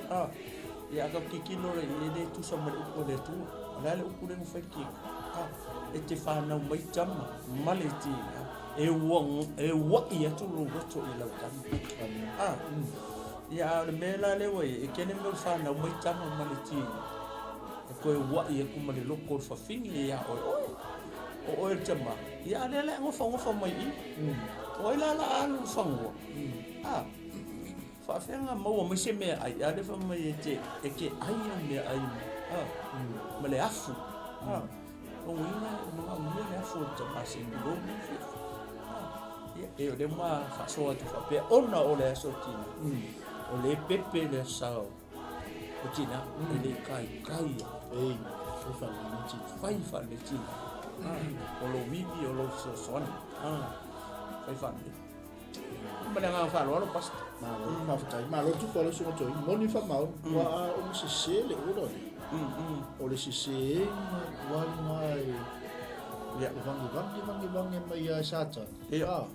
Ah, ia a kau kikilo le e le tusa ma le upu a le Atua. O le a le upu lea na fai le tina? Ah, e te fanau mai tama ma le tina, e ua, e ua'i atu lou loto i lau tama. Ah, ia a o le mea la lea ua i ai, e kene mea o le fanau mai tama ma le tina, e toe ua'i atu ma le loto o le fafine ia oe oe. O oe le tama, ia a lea la e nofonofo mai i. O ai la la alu i le fanua? Ah, faafeaga maua mai se mea ai, a lea fai mai e te, e te ai au mea ai ma, ah, ma le afu. Ah, lona uiga e manaomia le afu o le tama se i lou nei fiafia. Ah, ia, e o lea ua faasoa atu faapea, ona o le aso tina, o lea e pepe le aso sa o tina, e le kaikai ai. Ei, fai faalelei tina. Fai faalelei tina. Ah, o lou ivi, o lou fesoasoani. Ah, fai faalelei. Ma le agaga faaaloalo, Pastor. Malo, faafetai. Malo tupu a lau susuga Toeaina. Moni faamaoni, ua a ona sese le ola lea. O le seseina tuai lena e Ia. e vagevange vagevange mai ai Satani. Ia. Ah.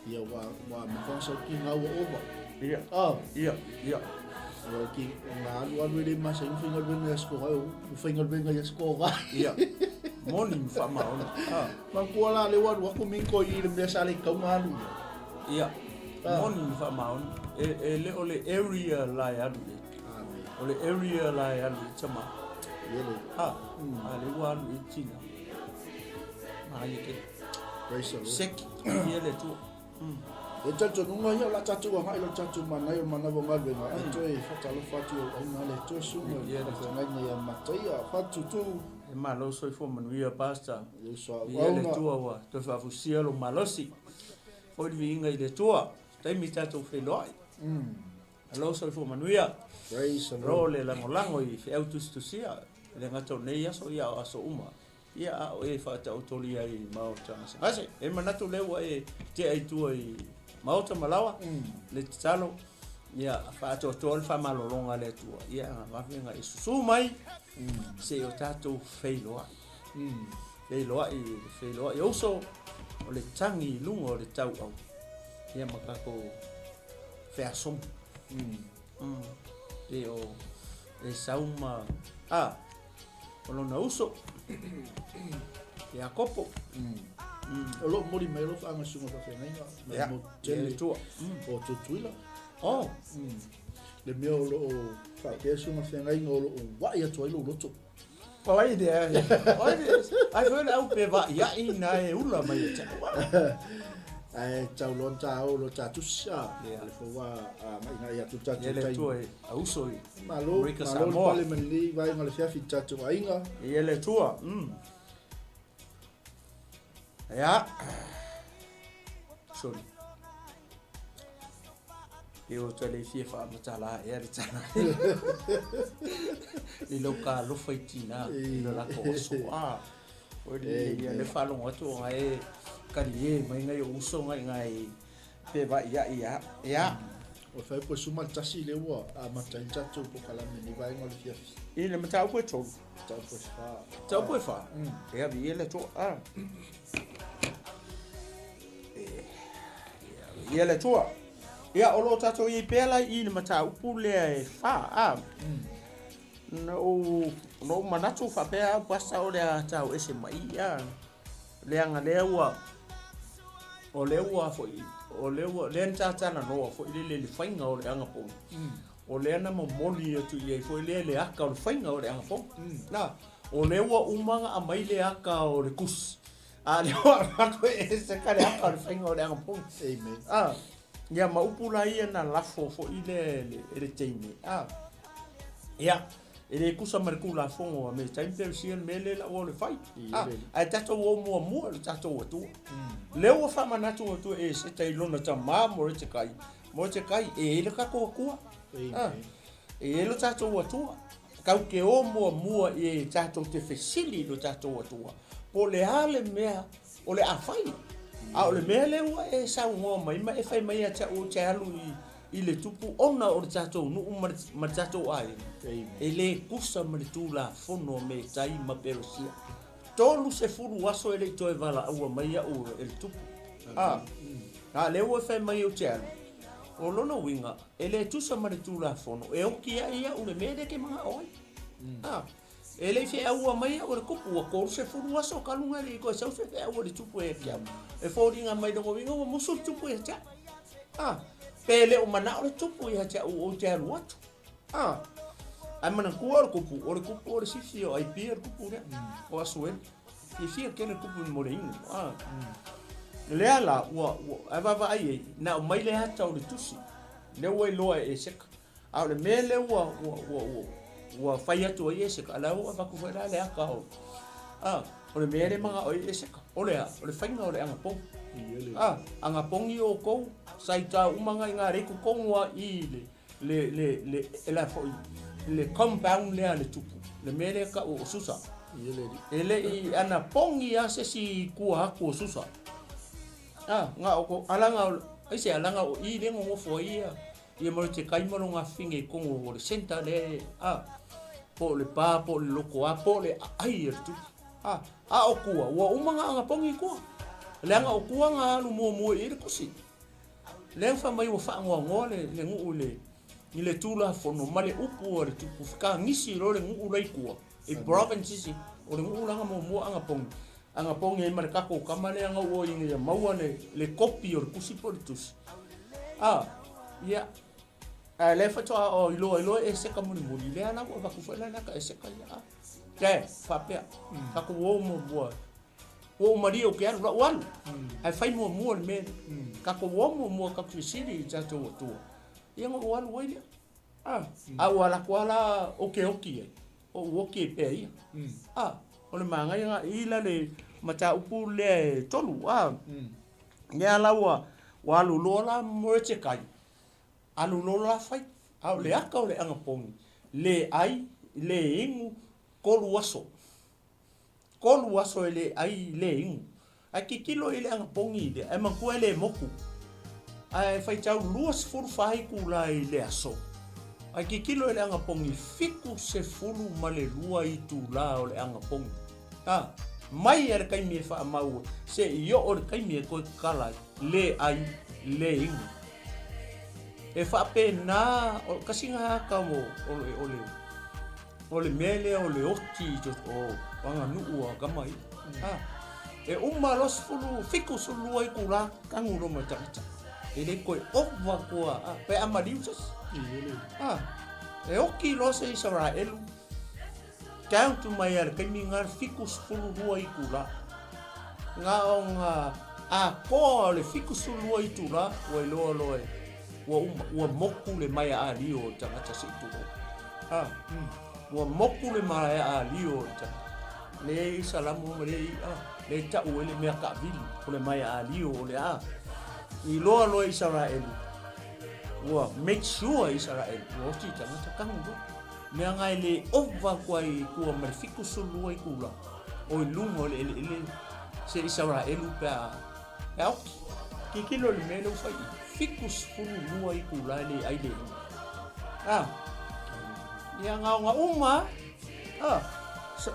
Ia ua ua amata ona sau ki ngā ua ova. Ia. Ah. Ia, ia. Ia o ki o ngā alu alu e le masani ona faigaluega i Aso Torai, o faigaluega i Aso Torai. Ia. Moni ma faamaoni. Ah. Manatua la lea ua alu atu minto i le mea sa le tatau ona alu i ai. Ia. Ah. Moni ma faamaoni. E le o le area la e alu i ai. Amen. O le area la e alu i ai tama. Ia le. Ah. A lea ua alu i ai tina. Maia tele. Praise the Lord. Seki. Ia le Atua. E talitonuga ia o le a tatou agai i lo tatou manaia o le manava o galuega, ae toe faatalofa atu i ou aiga le Atua susuga i le faafeagaiga ia Mataia Fatutu. E malo soifua manuia Pastor. Ia uso Ia le auauna. Atua ua toe faafusia lou malosi. Foi le viiga i le Atua, taimi tatou feiloai. Alo soifua manuia. Praise the Alo Lord. le lagolago i feau tusitusia, e le gata o nei aso, ia o aso uma. Ia a o e faataotolia i maota gasegase. E manatu lea ua e tea i tua i maota ma laoa, le tatalo, ia faatoatoa le faamalologa a le Atua, ia vave ona e susu mai, se i o tatou feiloai. Feiloai, feiloai o uso, o le tagi i luga o le tauau, ia ma tatou feasomo. Pei o Esau ma, a, o lona uso, Iakopo. O lo o momoli mai alofa a susuga faafeagaiga mai Ia, mo ia tele le tua. o Tutuila. Oh, Le mea o lo o faapea susuga feagaiga o lo o vaai atu ai lou loto. O ai lea, o ai lea, ai foi le au pe vaai na e ula mai e te au. Ae tau loa ona ta o loa ta tusi a. Ia. Le fou a ga'iga'i atu le tatou Ia le taimi. tua e a uso i Malo, Amerika malo le Samoa. pale ma lenei vaega o le fiafi i le tatou aiga. Ia le tua. Ia. Sorry. E o tale fia faamatala ea le tala. I lau ka alofa i tina i lo lako aso. Ah, o le ia le faalogo atu o ngai kali e mai ngai o uso ngai ngai pe vai ia ia. Ia. O le fai po 11 le ua amata ai le tatou polokalame i lenei vaega o le fiafi. I le mataupu e 3. Mataupu e 4. Mataupu e 4. Ia vi ia le toa. Ah. Ia le toa. Ia o lo tatou i pea la i le mataupu lea e 4. Ah. Na ou na ou manatu faapea au pasta o le a tau ese mai ia. Leaga lea ua o lea ua foi o lea ua lea na tatalanoa foi lele le faiga o le agapogi. O lea na momoli atu i ai foi lea le aka o le faiga o le agapogi. Na, o lea ua uma ona aumai le aka o le kusi. A lea ua avatu e ese ka le aka o le faiga o le agapogi. Amen. Ah, ia ma upu la ia na lafo foi le le le teine. Ah. Ia, e le tusa ma le Tulafono a me taimi pe sia le mea lea lau o le fai. Ah, ae tatou o muamua le tatou Atua. Lea ua faamanatu atu e Eseta i lona tamā Moretekai. Moretekai, e i ai le tatou Atua. Ah, e i ai lo tatou Atua. Kau te o muamua i e tatou te fesili i lo tatou Atua. Po o le a le mea o le a fai. A o le mea lea ua e saunoa mai ma e fai mai ia te au ou te alu i i le tupu ona o le tatou nuu ma le, ma le tatou aiga, e le tusa ma le Tulafono a Metai ma Peresia. 30 aso e le i toe valaua mai au e le tupu. A, a lea ua fai mai ou te alu, o lona uiga, e le tusa ma le Tulafono, e oki ai au le mea lea ke manao ai. A, e le i feaua mai au e le tupu, ua 30 aso talu ona e le i toe sau se feau a le tupu ia te au. E foliga mai lona uiga ua musu le tupu ia te au. A, pe le o manao le tupu ia te au ou te alu atu. A, ae manatua o le tupu, o le tupu o le sifi o Aipia le tupu lea, o Asuelu. Fiafia tele le tupu mo le inu. A, lea la, ua, ua, ae vaavaai ai, na aumai le ata o le tusi, lea ua iloa e Eseka. A o le mea lea ua, ua, ua, ua, ua fai atu ai Eseka, a la ua avatu foi la le ata o, a, o le mea lea manao ai Eseka, o le a, o le faiga o le agapogi. A, agapogi outou, sa i ta uma ngai ngā reiku tonu a i le, le, le, le, e la foi, le compound lea a le tupu, le mea lea tau o Susa. E le i anapogi lava se isi i tua atu o Susa. A, na o ko, alaga o, aisea, alaga o i lea e nonofo ai ia, Ia ma te kai ma lo ngafine i kongo o le center le a po o le pa po o le loko a po o le aai a le tupu a a o tua ua uma nga agapogi i tua leaga o tua nga alu muamua i ai le kusi lea fai mai ua faanoanoa le le nuu i le i le Tulafono ma le upu a le tupu fekagisi loa le nuu la i tua i province isi o le nuu la na muamua agapogi agapogi ai ma le tatou tama lea na ua ina ia maua le le kopi o le tusi po o le tusi a ia ae lea faatoa o iloa iloa e seka mulimuli lea la ua avatu foi la lea ka e seka ia a te faapea tatou o muamua ua ou malie ou te alu lau alu ae fai muamua le mea lea tatou o muamua tatou fesili i tatou Atua ia ona ou alu ai lea a a ua alu atu lava la ou te oki ai O ou oki ai pea ia. A, o le manaia lena i la le mataupu lea e 3, a. Lea la ua, Ua alu loa la Moretekai, alu loa la fai, a o le aka o le anapogi, le ʻai, le inu, tolu aso. Tolu aso e le ʻai, le inu. Ae tilotilo i le anapogi lea, ae manatua e le motu. Ae faitau 24 itula i le aso. Ae tilotilo i le anapogi, 72 itula o le anapogi. A, mai a le taimi e faamau ai, seia oo i le taimi e toe tatala ai, le ʻai, le inu. E faapena, o tasi lena ata o, o le, o le, o le mea lea o le oti o aganuu a tama ia. A, e uma loa sefulu, 72 itula, tanu loa ma le tagata. E le toe ova atu a, pe a maliu se isi. A, e oti loa se Isaraelu, Count mai a le taimi lena le 72 itula. Na ona atoa o le 72 itula ua iloa loa e ua uma, ua motu le maea alio o le tagata se i tulou. Ha, ua motu le maea alio o le tagata. Lea i Salamo ma lea i, ah, lea i tau ai le mea taavili o le maea alio o le a. Iloa loa e Isaraelu, ua make sure Isaraelu, ua oti i tagata tanu loa. Mea nga e le ova atu ai i tua ma le 72 itula o i luga o le eleele se Isaraelu pe a pe a oki. Tilotilo i le mea lea ua fai i 72 itula e le ai le inu. A, ia gaoga uma a,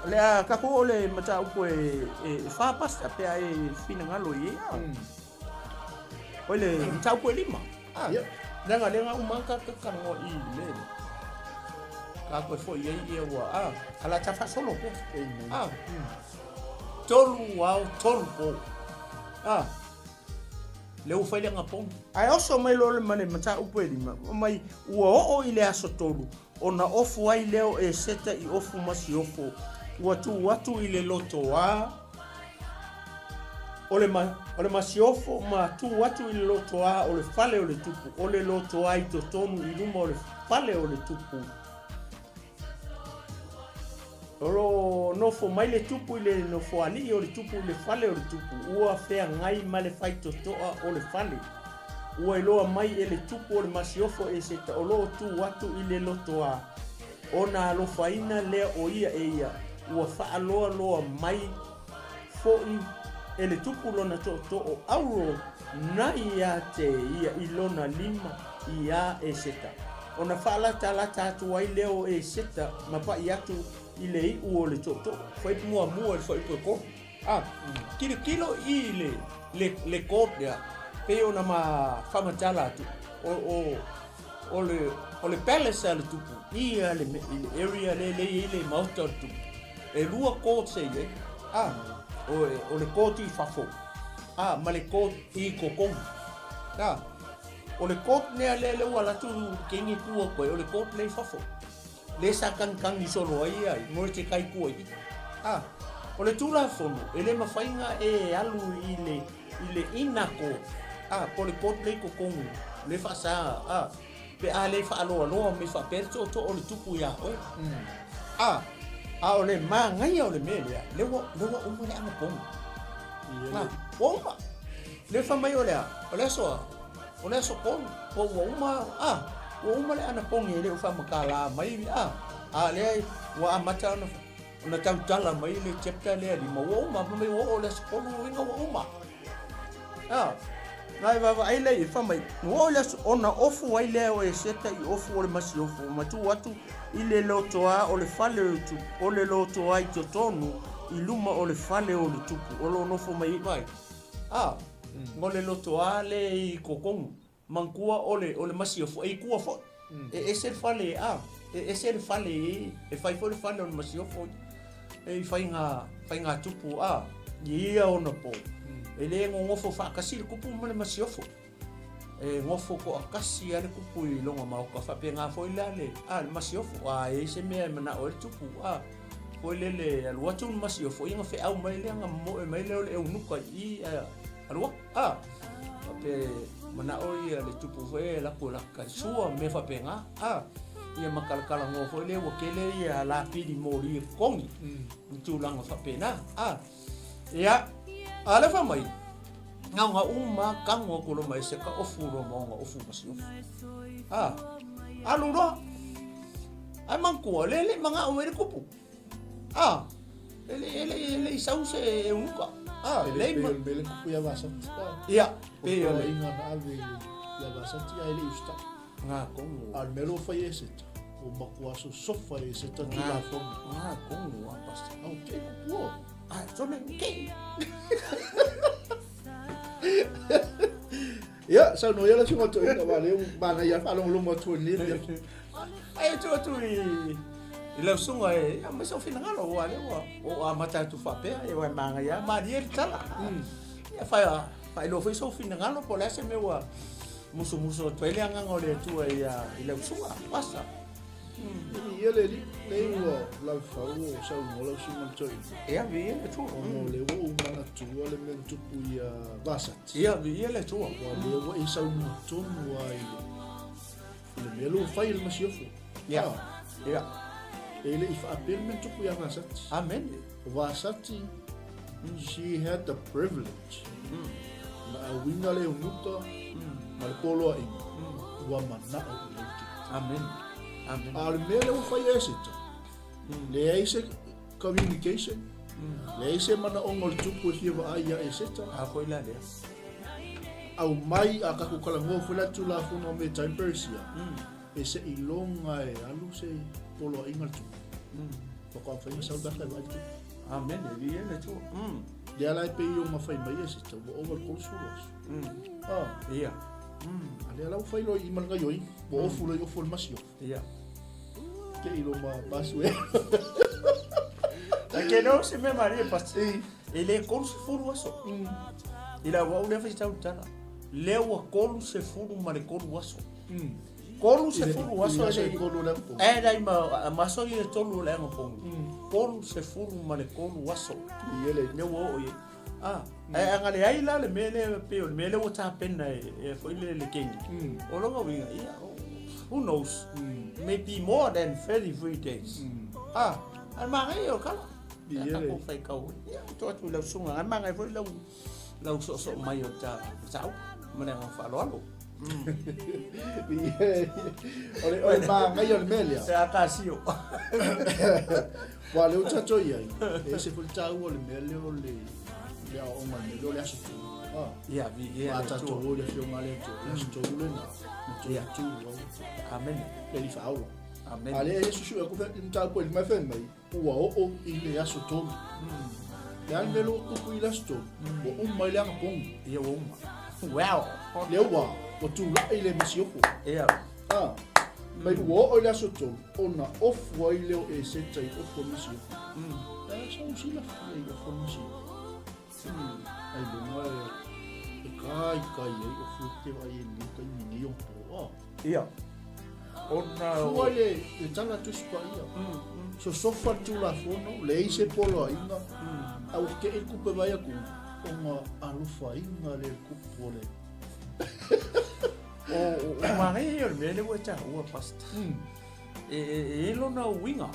le a tatou oo le mataupu e, e, e fa pasta pe a e finagalo i ai a. Oi le mataupu e lima. Ah, yep. Leaga lea nga uma ka ka talanoa i le mea lea. Ka koe foi ai ia ua, ah, ala ta faasolo pea. Amen. Ah, tolu ao, tolu po. Ah, le ua fai le anapogi. Ae oso mai loa le ma le mataupu e lima, mai ua oo i le aso tolu, ona ofu ai lea o Eseta i ofu masiofo, ua tuu atu i le lotoā, O le, o le masiofo ma tu atu i le lotoā o le fale o le tupu, o le lotoā i totonu i luma o le fale o le tupu. O lo o nofo mai le tupu i le nofoalii o le tupu i le fale o le tupu, ua feagai ma le faitotoa o le fale. Ua iloa mai e le tupu o le masiofo Eseta o lo o tu atu i le lotoā, ona alofaina lea o ia e ia, ua faaloaloa mai foʻi e le tupu lona tootoo auro na ia te ia i lona lima iā Eseta. Ona faalatalata atu ai lea o Eseta ma paʻi atu i le iʻu o le tootoo. Fai muamua i le fuaiupu e tolu. A, tilotilo i le, le, le code lea, pei ona ma faamatala atu, o, o, o le, o le palace a le tupu, i a le, i le area lea lea e i ai le maota o le tupu. E lua courts e i ai, a, o, o le court i fafo, a, ma le court i totonu. A, o le court lea lea lea ua alu atu kegi tu atu ai, o le court lea i fafo. Lea sa tagitagi solo ai ia i Mordecai tua i i. A, o le Tulafono, e le mafai ona e alu i le, i le inner court, a, po o le court lea i totonu, lea e faasa, a, pe a le faaloaloa mai faapea le tootoo o le tupu iā oe. A, a o le manaia o le mea lea, lea ua, lea ua uma le anapogi. A, ua uma. Lea fai mai o le a? O le aso a? O le aso tolu, po ua uma, a, ua uma le anapogi e le o faamatala mai, a, a lea ua amata ona, ona tautala mai le chapter lea lima, ua uma, fai mai ua oo i le aso tolu, uiga ua uma. A, na e vaavaai lea i ai, fai mai, ua oo i le aso, ona ofu ai lea o Eseta i ofu o le masiofo, ma tuu atu i le lotoa o le fale o le tupu, o le lotoa i totonu i luma o le fale o le tupu, o lo o nofo mai ai, vaai. A, mo le lotoa le i totonu, manatua o le, o le masiofo, e i tua foi. E ese le fale, a, e ese le fale e, e fai foi le fale o le masiofo e i faiga, faiga tupu, a, i ia ona po. E le nonofo faatasi le tupu ma le masiofo. E nofo toatasi lava le tupu i lona maota, faapena foi la le, a, le masiofo. A i ai se mea e manao ai le tupu, a, foi lele alu atu le masiofo, ia ona feau mai lea, ona momoe mai lea o le eunuka i i, ae alu atu, a. Faapea manao ia le tupu foi e alu atu e laka sua, mea faapena, a. Ia ma talatalanoa foi lea ua tele ia lapili moli e totogi, i tulaga faapena, a. Ia, a o lea fai mai. Nga uma tago atu loa ma Eseta ofu loa ma ona ofu masiofo. A, alu loa. Ae manatua, le le manao mai le kupu. A, e le e le e le i sau se eunuka. A, E le le pei ma o le mea le kupu ia Vasati. Ia, O pei o le poloaiga na ave ia Vasati ae le i usitai. Ngā kongo. A o le mea lea ua fai e Eseta, ua matua sosofa e Eseta Tulafono. Ngā kongo a pastor. Au kei kupu o. A, sole kei. Ia, saunoa ia la suinga toeaina aua o lea ua manaia lava le faalogologo atu i lenei afiafi. Ai atu atu i i lau susuga e aumai sou finagalo aua o lea ua ou amata atu faapea, ia ua e manaia lava, malie le tala. Ia faailoa foi sou finagalo po o le a se mea ua musumusu atu ai le agaga o le Atua i lau susuga, Pastor. Viia le Alii, lea ua lalafau o saunoa lau susuga i le toeaina. Ia, viia le Atua. Ona o lea ua ou manatua le mea na tupu ia Vasati. Ia, viia le Atua. Aua o lea ua e saunoa tonu lava i le mea lea ua fai e le masiofo. Ia, ia. E le i faapea le mea na tupu ia Vasati. Amene. O Vasati, she had the privilege. Na auina le eunuka ma le poloaiga, ua manao i ai le tupu. Amene. Amene. A o le mea lea ua fai e Eseta, leai se communication, leai se manaoga o le tupu e fia vaai ia Eseta. A foi la lea. Aumai a tatou talanoa foi la i le Tulafono a Metai ma Peresia, e seiloga e alu se poloaiga le tupu. Faatoa mafai ona sau le tagata e vaai le tupu. Amene, viia le Atua. Lea la e pei ona fai mai e Eseta, ua ova le 30 aso. Ah. Ia. A lea la ua fai loa i i ma le gaoioiga. Ua ofu loa i ofu o le masiofo. Ia. Ke i lo ma masu e. Ai ke no se mea malie pasi. E le 30 aso. I la ua au lea faitau tala. Lea ua 33 aso. 30 aso e le tolu le agopogi. E leai ma aso ia e tolu o le agopogi. 33 aso. Ia le. Lea ua oo i ai. Ah, ae a na leai la le mea lea pei o le mea lea ua tapena e foi le le keni. O lona uiga, ia, who knows? Maybe more than 33 days. Ah, ae manaia o le kala. Ia Ia le. tatou faitau ai. Ia, tuu atu i lau susuga, ae manaia foi lau lau soosoo mai o ta mataupu ma le agaga faaaloalo. O le, o le manaia o le mea lea. Se akasio. Aua o lea ua tatou i ai, e ese foi le taua o le mea lea o le, le aoaoga i le mea lea o le Aso Tolu. Ah. Ia, viia Aua a le tatou Atua. o i le Afioga a le Atua, o le Aso Tolu lena, na toe Ia. tu ai Amene. le Alii Faaola. Amene. A lea e susue atu le mataupu e lima e fai mai, ua oo i le Aso Tolu. Le a le mea lea ua tupu i le Aso Tolu? Ua uma ai le agapogi. Ia ua uma. Well. Lea ua, ua tulai le masiofo. Ia. Ah, mai ua oo i le Aso Tolu, ona ofu ai lea o Eseta i ofu o le masiofo. E sau silafia i ofu o le masiofo. Ai luga e, e kaikai ai ofu e te vaai e nei taimi nei o po. Ah. Ia. Ona Fua i le, le tala Tusi Paia. Sosofa le Tulafono, leai se poloaiga, a ua tetee le kupu e vaai atu, ona alofaina lea e le kupu o le. O, o, o manaia ia o le mea lea ua e taua, Pastor. E, e, e i ai lona uiga.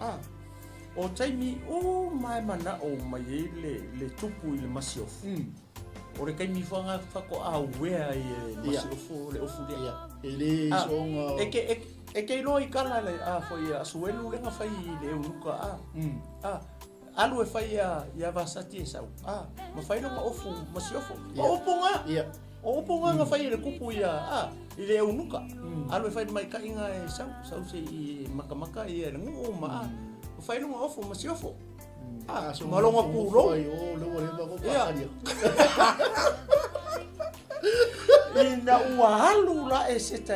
Ah, o taimi uma e manao mai ai le, le tupu i le masiofo. O le taimi faatoa uea ai e le masiofo le ofu lea. Ia, e le soona... E ke, e, e ke iloa i kala le a foi Asuelu lea na fai i le eunuka a. A, alu e fai ia, ia Vasati e sau. A, ma fai lona ofu masiofo. O upu nga. Ia. O upu nga na fai e le kupu ia, a, i le eunuka. Alu e fai le maikaiga e sau, sau se i makamaka ia le nuu ma a. Ma fai lona ofu masiofo. Ah, ma lona pulou. Ia. Ina ua alu la Eseta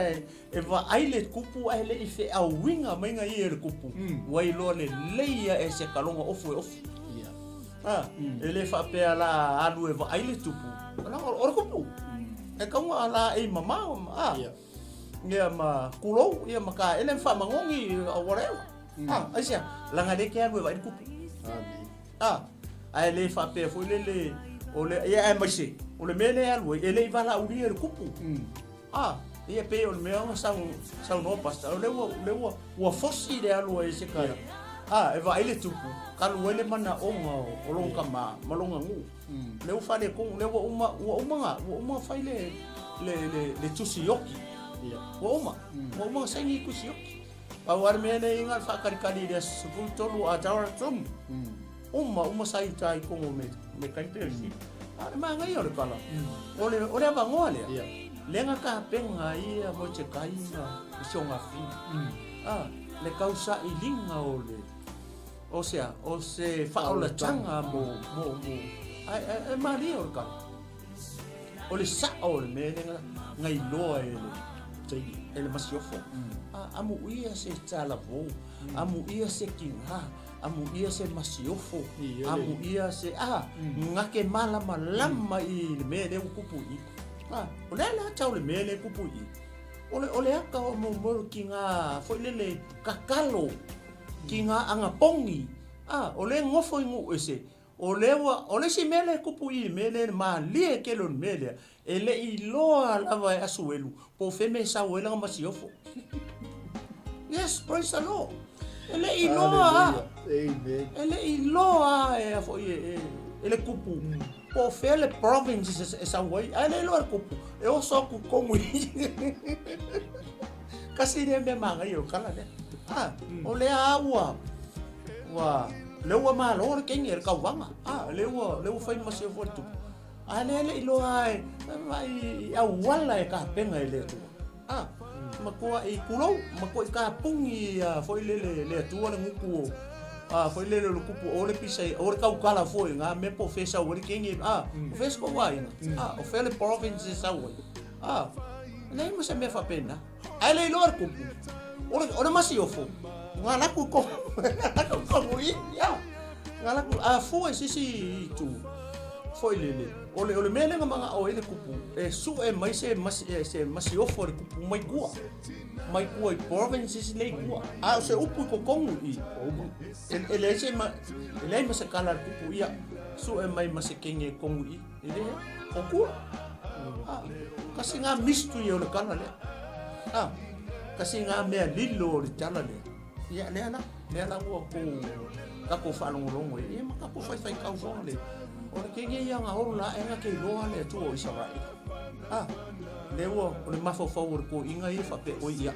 e vaai le kupu ae le i feauiga maiga ia e le kupu, ua iloa lelei ia Eseta lona ofu e ofu. Ah, e le faapea la alu e vaai le tupu, leaga o le kupu. E tau la e mamao, ah. Ia ma kulou, ia ma kaele ma faamagogi, whatever. Ah, aisea, leaga lea e te alu e vaai le kupu. Ah, ae le faapea foi lele, o le, ia aemaise, o le mea lea e alu ai, e le i valaaulia e le kupu. Ah, ia pei o le mea ona saunoa pastor, o lea ua, lea ua, ua fosi le alu a Eseka. A, e vaai le tupu, talu ai le manaoga o lona tama ma lona nuu. Lea ua faaletonu, lea ua uma, ua uma na, ua uma fai le, le, le, le tusi oki. Ua uma, ua uma na saini tusi oki. Pau lava le mea lea i na faatalitali i le aso 13 o Atara tonu. Uma, uma sa i uta i tonu o me, me kai pe si. A o le manaia o le tala, o le, o le avanoa lea. Lea na tapena ai ia Moetekai ma si ona afafine. A, le tausailiga o le, o se a, o se faaolataga mo, mo, mo, ae, ae, ae malie o le tala. O le sao o le mea lea na iloa e le, e le masiofo. A, amuia se talavou, amuia se tina, amuia se masiofo, amuia se, a, na te malamalama i le mea lea ua tupu i i. A, o le a la tau le mea lea e tupu i i? O le, o le aka o mo mo ki ngā foi lele kakalo, ki ngā agapogi, a, o lea e nofo i nuu ese, o lea ua, o le isi mea lea e tupu i i le mea lea, le malie tele o le mea lea, e le i iloa lava e Asuelu po o fea mea e sau ai lana masiofo. Yes, praise the Lord. E le i iloa lava. E le i iloa lava e a foi e, e, e le kupu. Po o fea le province e sau ai, ae le iloa e le kupu, e oso atu i tonu i. Kasi lea mea manaia o le tala lea. Ah, o lea lava ua, ua, lea ua malo le kenge le tauvaga. Ah, lea ua, lea ua fai ma siofo le tupu. A lea le iloa e, i auala e tapena e le Atua. Ah, matua i kulou, matua i kapuni a foi lele le Atua le gutu o, a foi lele o le kupu o le pisa o le taukala foi nga me po fe sau le kenge a o fe sko wa ina a o fe le province sau ai a le mo se me fa pena ai le iloa le kupu o le o le masiofo nga la ku ko ko ko i ya nga la ku a fu e sisi tu foi lele o le o le mea lea na manao ai le kupu e sue mai se masi se masiofo le kupu mai kua mai kua i provinces nei kua a o se upu i totonu i e leai se ma e leai ma se kala le kupu ia sue mai ma se kenge tonu i e le o kua a kasi ngā mystery o le kala lea a kasi ngā mea lilo o le tala lea ia lea la lea la ua kou tatou faalogologo i ia ma tatou faifai kau foi le o le kenge ia nga holo la e nga ke iloa le Atua o Isaraela a lea ua o le mafaufau o le toeaina ia faapea oi ia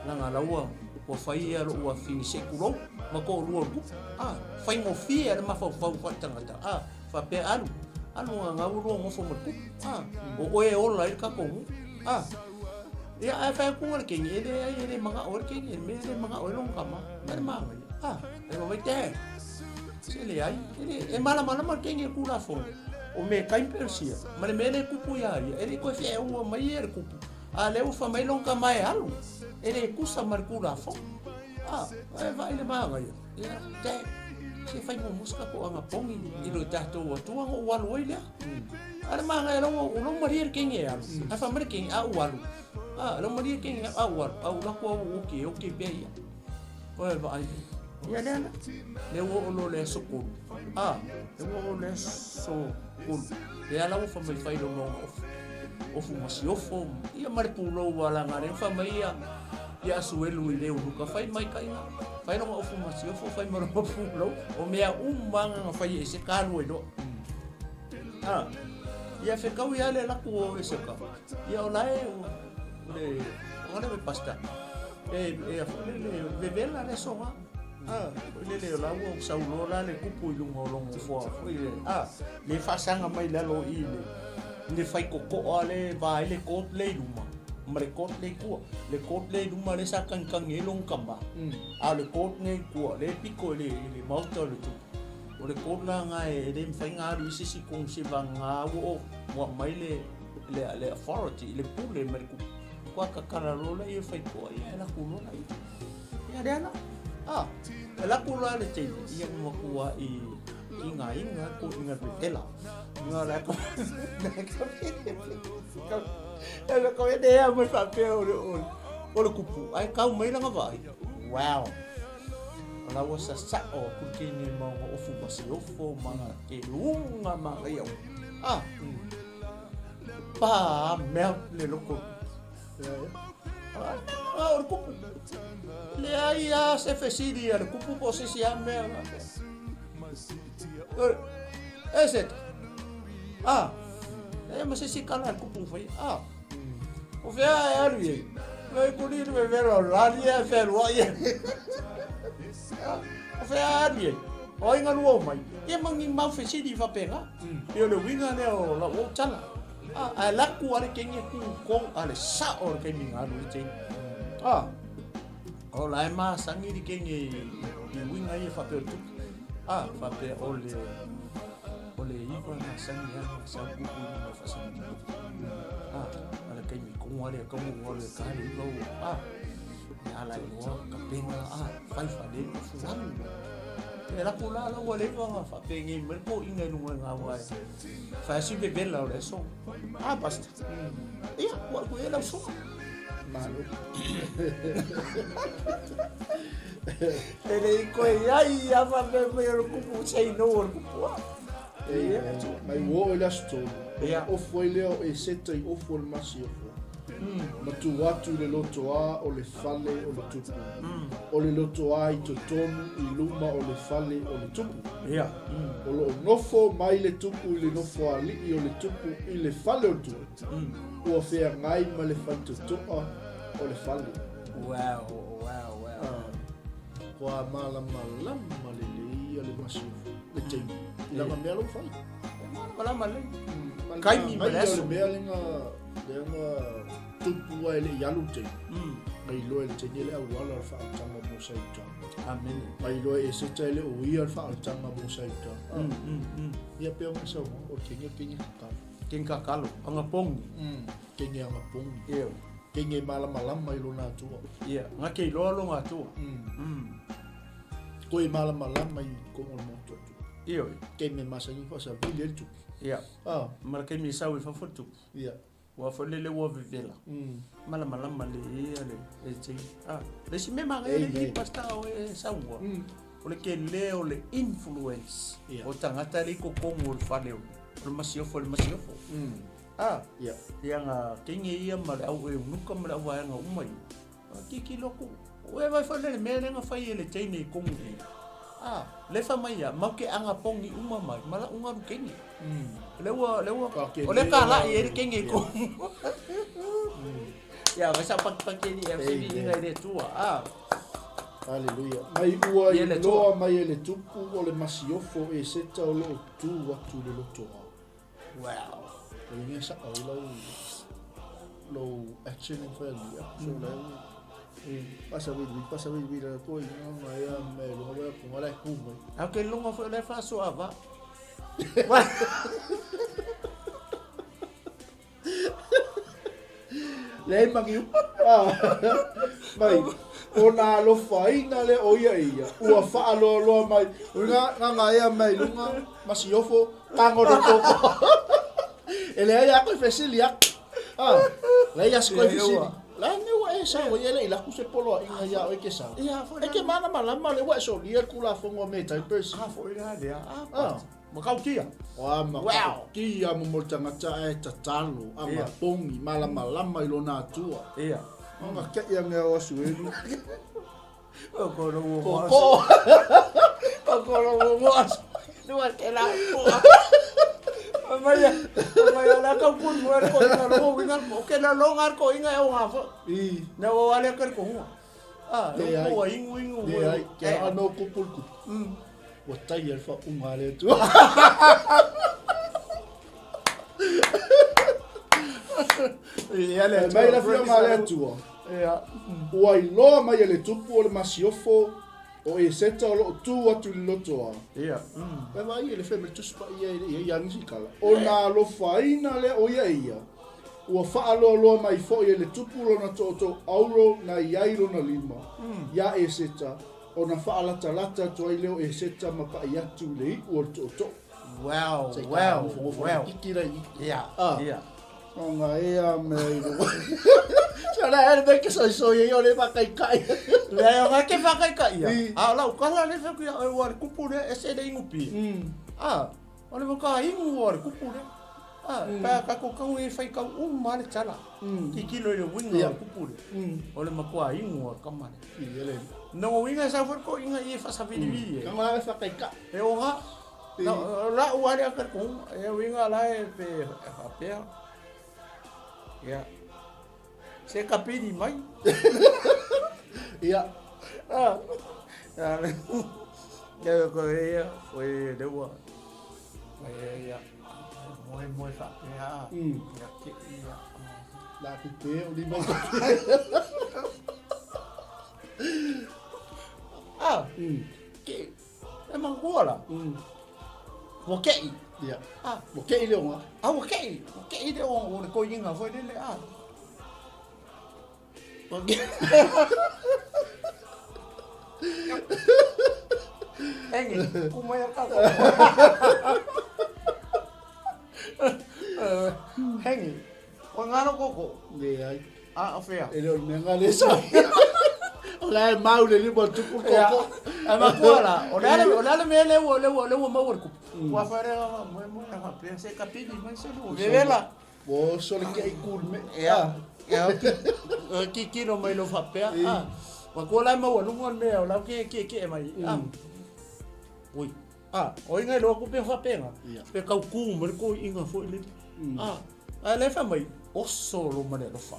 leaga la ua ua fai ia lou afafine se i tulou ma toalua o le tupu a faigofie le mafaufau faaletagata a faapea alu alu gagau lua nofo ma le tupu a o oe e ola ai le tatou nuu a ia ae fai atu le kenge e leai e le manao ai le kenge le mea e le manao ai lona tama ma le manaia a e vaai te se leai e le e malamalama le kenge i le Tulafono o mea kai Persia ma le mea lea e tupu iā ia e le toe feaua mai ia le kupu a lea ua fai mai lona tama e alu e le tusa ma le Tulafono a e vaai le manaia ia te se fai muamua se tatou agapogi i lo tatou Atua ona ou alu ai lea a le manaia la ua ua malie le kenge e alu ae fai mai le kenge a ou alu a la malie le kenge a ou alu a ou alu atu au ua oki e oki pea ia oe vaai ia lea la lea ua oo loa le aso 3 a lea ua oo le aso 3 lea la ua fai mai fai lona ona ofu ofu masiofo ia ma le pulou alaga lea fai mai ia ia Asuelu i le uluka fai mai kaiga fai lona ofu masiofo fai ma lona pulou o mea uma na fai e se kalu ai loa a ia fekau ia le laku o Eseka ia o lae o le o le pasta e e a foi le vevela le soga a foi le le o la ua saulo la le kupu i luga o logo foa foi le a le faasaga mai lalo i le le fai kokoa le va ai le kot le i luma ma le kot le i tua le kot le i luma le sa kagikagi ai lona tama a o le kot le i tua le piko i le i le maota o le tupu o le kot la na e le mafai ona alu i se isi tonu se vagana ua o ua aumai le le le authority le pule mai le kupu kua kakala loa lea fai koa ia e laku loa laia ia lea la a e laku loa le taimi ia ua matua i ingainga ko inga vevela nga la ko e le ko e lea mai faapea o le o le kupu ae kau mai lana vaai wow o la ua sasao aku le kene ma ona ofu masiofo ma ke luga manaia a pa mea le loko o le kupu. Leai lava se fesili a le kupu po o se isi lava mea faapea. E Seta, a, e ma se isi kala a le kupu na faia, a, o fea e alu i ai? Mai kuli le vevela o lali e fealuai e. O fea e alu i ai? O ai galua o mai? Ia ma ni mau fesili faapena. Ia o le uiga lea o lau ou tala. A, ae laku a le kenge ku kong a le sao o le taimi na alu le teine. A, o la e masani le kenge i uiga ia faapea o le tupu. A, faapea o le o le iva masani a sau kuku i luga faasani. A, a le taimi konga le kamu o le ka le iva o. A, e ala i loa ka penga a, fai fale fualu. E laku la la ua leva nga faapengei mai le poiga i luga i ngā wai. Fai vevela o le aso. Ah, basta. Ia, ua ku e lau soa. Malo. E le i koe iai a faapea mai o le kupu sei no o le kupu a. E, mai ua oo i le aso tolu. Ona ofu ai lea o Eseta i ofu o le masiofo, ma tu atu i le lotoā o le fale o le tupu, o le lotoā i totonu i luma o le fale o le tupu. O lo o nofo mai le tupu i le nofoalii o le tupu i le fale o le tupu, ua feagai ma le faitotoa o le fale. Wow, wow, wow. Kua malamalama lelei ia le masiofo, le teimi, i lana mea lou fai. E malamalama lelei. Kaimi ma le aso. O le mea lea na tupu ai le i alu le teimi. Na iloa e le teine le auala o le faautaga mo Saitama. Amene. Na iloa e Eseta e le o ia le faautaga mo Saitama. Ia pea o sau, o le kenge kenge kakalo. Kenge kakalo, anga pongi. Kenge anga pongi. Ia. Kenge malamalama i lona Atua. Ia, nga ke iloa lona Atua. Koe malamalama i kongo le motu Atua. Ia. Kei me masani fa sa vili el tupu. Ia. Ah. Ma le kaimi e sau i fafo le tupu. Ia. Ua foi lele ua vevela. Malamalama le ia le le te. Ah, le si me manga le i pasta o e sau ua. O le kele o le influence. O tangata le i kokongo o le fale o le masiofo le masiofo. Ah. Ia. Ia nga kenge ia ma le au e unuka ma le au vaega uma ia. Kiki loku. Ue vai foi le mea lenga fai e le teine i kongu i. Ah, le fa mai ia, mau ke anga pongi uma mai, ma la unga ru kenge. Le ua, le ua, o le ka la i e le kenge i kongu. Ia, vai sa paki paki ni, e se vi inga i le tua. Ah. Haleluia. Mai ua iloa mai e le tupu o le masiofo e seta o loo tu atu i le lotoa. Wow. O le mea sao i lau lou action e whai lia. So lau pasa wili wili pasa wili wili la koi nga nga ia me lunga wea kunga lai ku mai. A ke lunga foi le faso ava. Leai mangi mai o nā alofaina lea o ia e ia ua faaloaloa mai nga gagaea mai luga masiofo tago le koko e leai a koe fesili aku ah leai a se koe fesili la ne ua e sau ai e le i laku se poloaiga iā oe ke sau e ke malamalama le ua e solia le Tulafono a me diapers a foi la lea a Matautia. Oa matautia mo mo le tagata ae tatalo a mapogi malamalama i lona Atua. Ia. Ona keʻi ane au asu elu. O kolo ua mo asu. O kolo ua mo asu. Nua ke la pua. Mai mai ala ka kun mo ko inga lo inga o ke la lo ngar ko inga e o ha fo. I. Na o ale ka ko hua. Ah, Leai. ua ingu ingu. Leai, ke a no kupu le kupu. Ua taia le faauga a le Atua. Ia le Fai mai le afioga a le Atua. Ia. Ua iloa mai e le tupu o le masiofo o Eseta o lo o tu atu i le lotoa. Ia. E vaai e le fai mai le Tusi Paia e le i ai lava nisi tala. Ona alofaina lea o ia e ia, ua faaloaloa mai foi e le tupu lona tootoo auro na i ai lona lima, iā Eseta, Ona faalatalata atu ai lea o Eseta ma paʻi atu i le iʻu o le tootoo. Wow, Se wow, nofonofo wow. Kiki la i. Ia, Ah. ia. Ona e a mea i luga. Se la hele me ke soisoi e o le whakaikai. Le o ke whakaikai ia. I. A o lau kala le whaku ia, o le kupu le, e se le ingu pi. Ah, o le waka ingu o le kupu le. Ah, pa ka ko kau e fai kau uma le tala. Titilo i le uiga o le kupu le. O le matua igu o le kama le. Ia le. No uiga sa foi ko inga i faasavili e. Kanga la whakaika. E o ga. La ua le aka ko e uiga la e pe faapea. Ia. Se kapili mai. Ia. Ah. Ia ko ia, foi le ua. Ia. Moe moe faapea. Ia ke ia. La ki te o lima. Ah. Ke e mangua la. Ua ke'i. Ia. Ah. Ua ke'i le oga. Ah, ua ke'i. Ua ke'i le o le koiga foi lele ah. Ua ke'i. Engi, ku mai a kako. Hengi, o ngaro koko. Le ai. Ah, o fea. E le o le mea ngā le sa. O la e mau le lima tuku koko. Ai makua la, o le ale, o le ale mea le ua, le ua, le ua maua le kupu. Ua whaere a moe moe a whapea se kapili mai se lua. Vevela. Ua oso le ke'i kulme. Ia, ia, o ki kilo mai lo whapea. Ah, makua la e maua lunga le mea o lau ke ke ke mai. Ah. Ui. Ah, o inga loa ku pe whapenga. Pe kau ku mo le ko inga fo le. Ah, a le fa mai oso lo mane lo fa.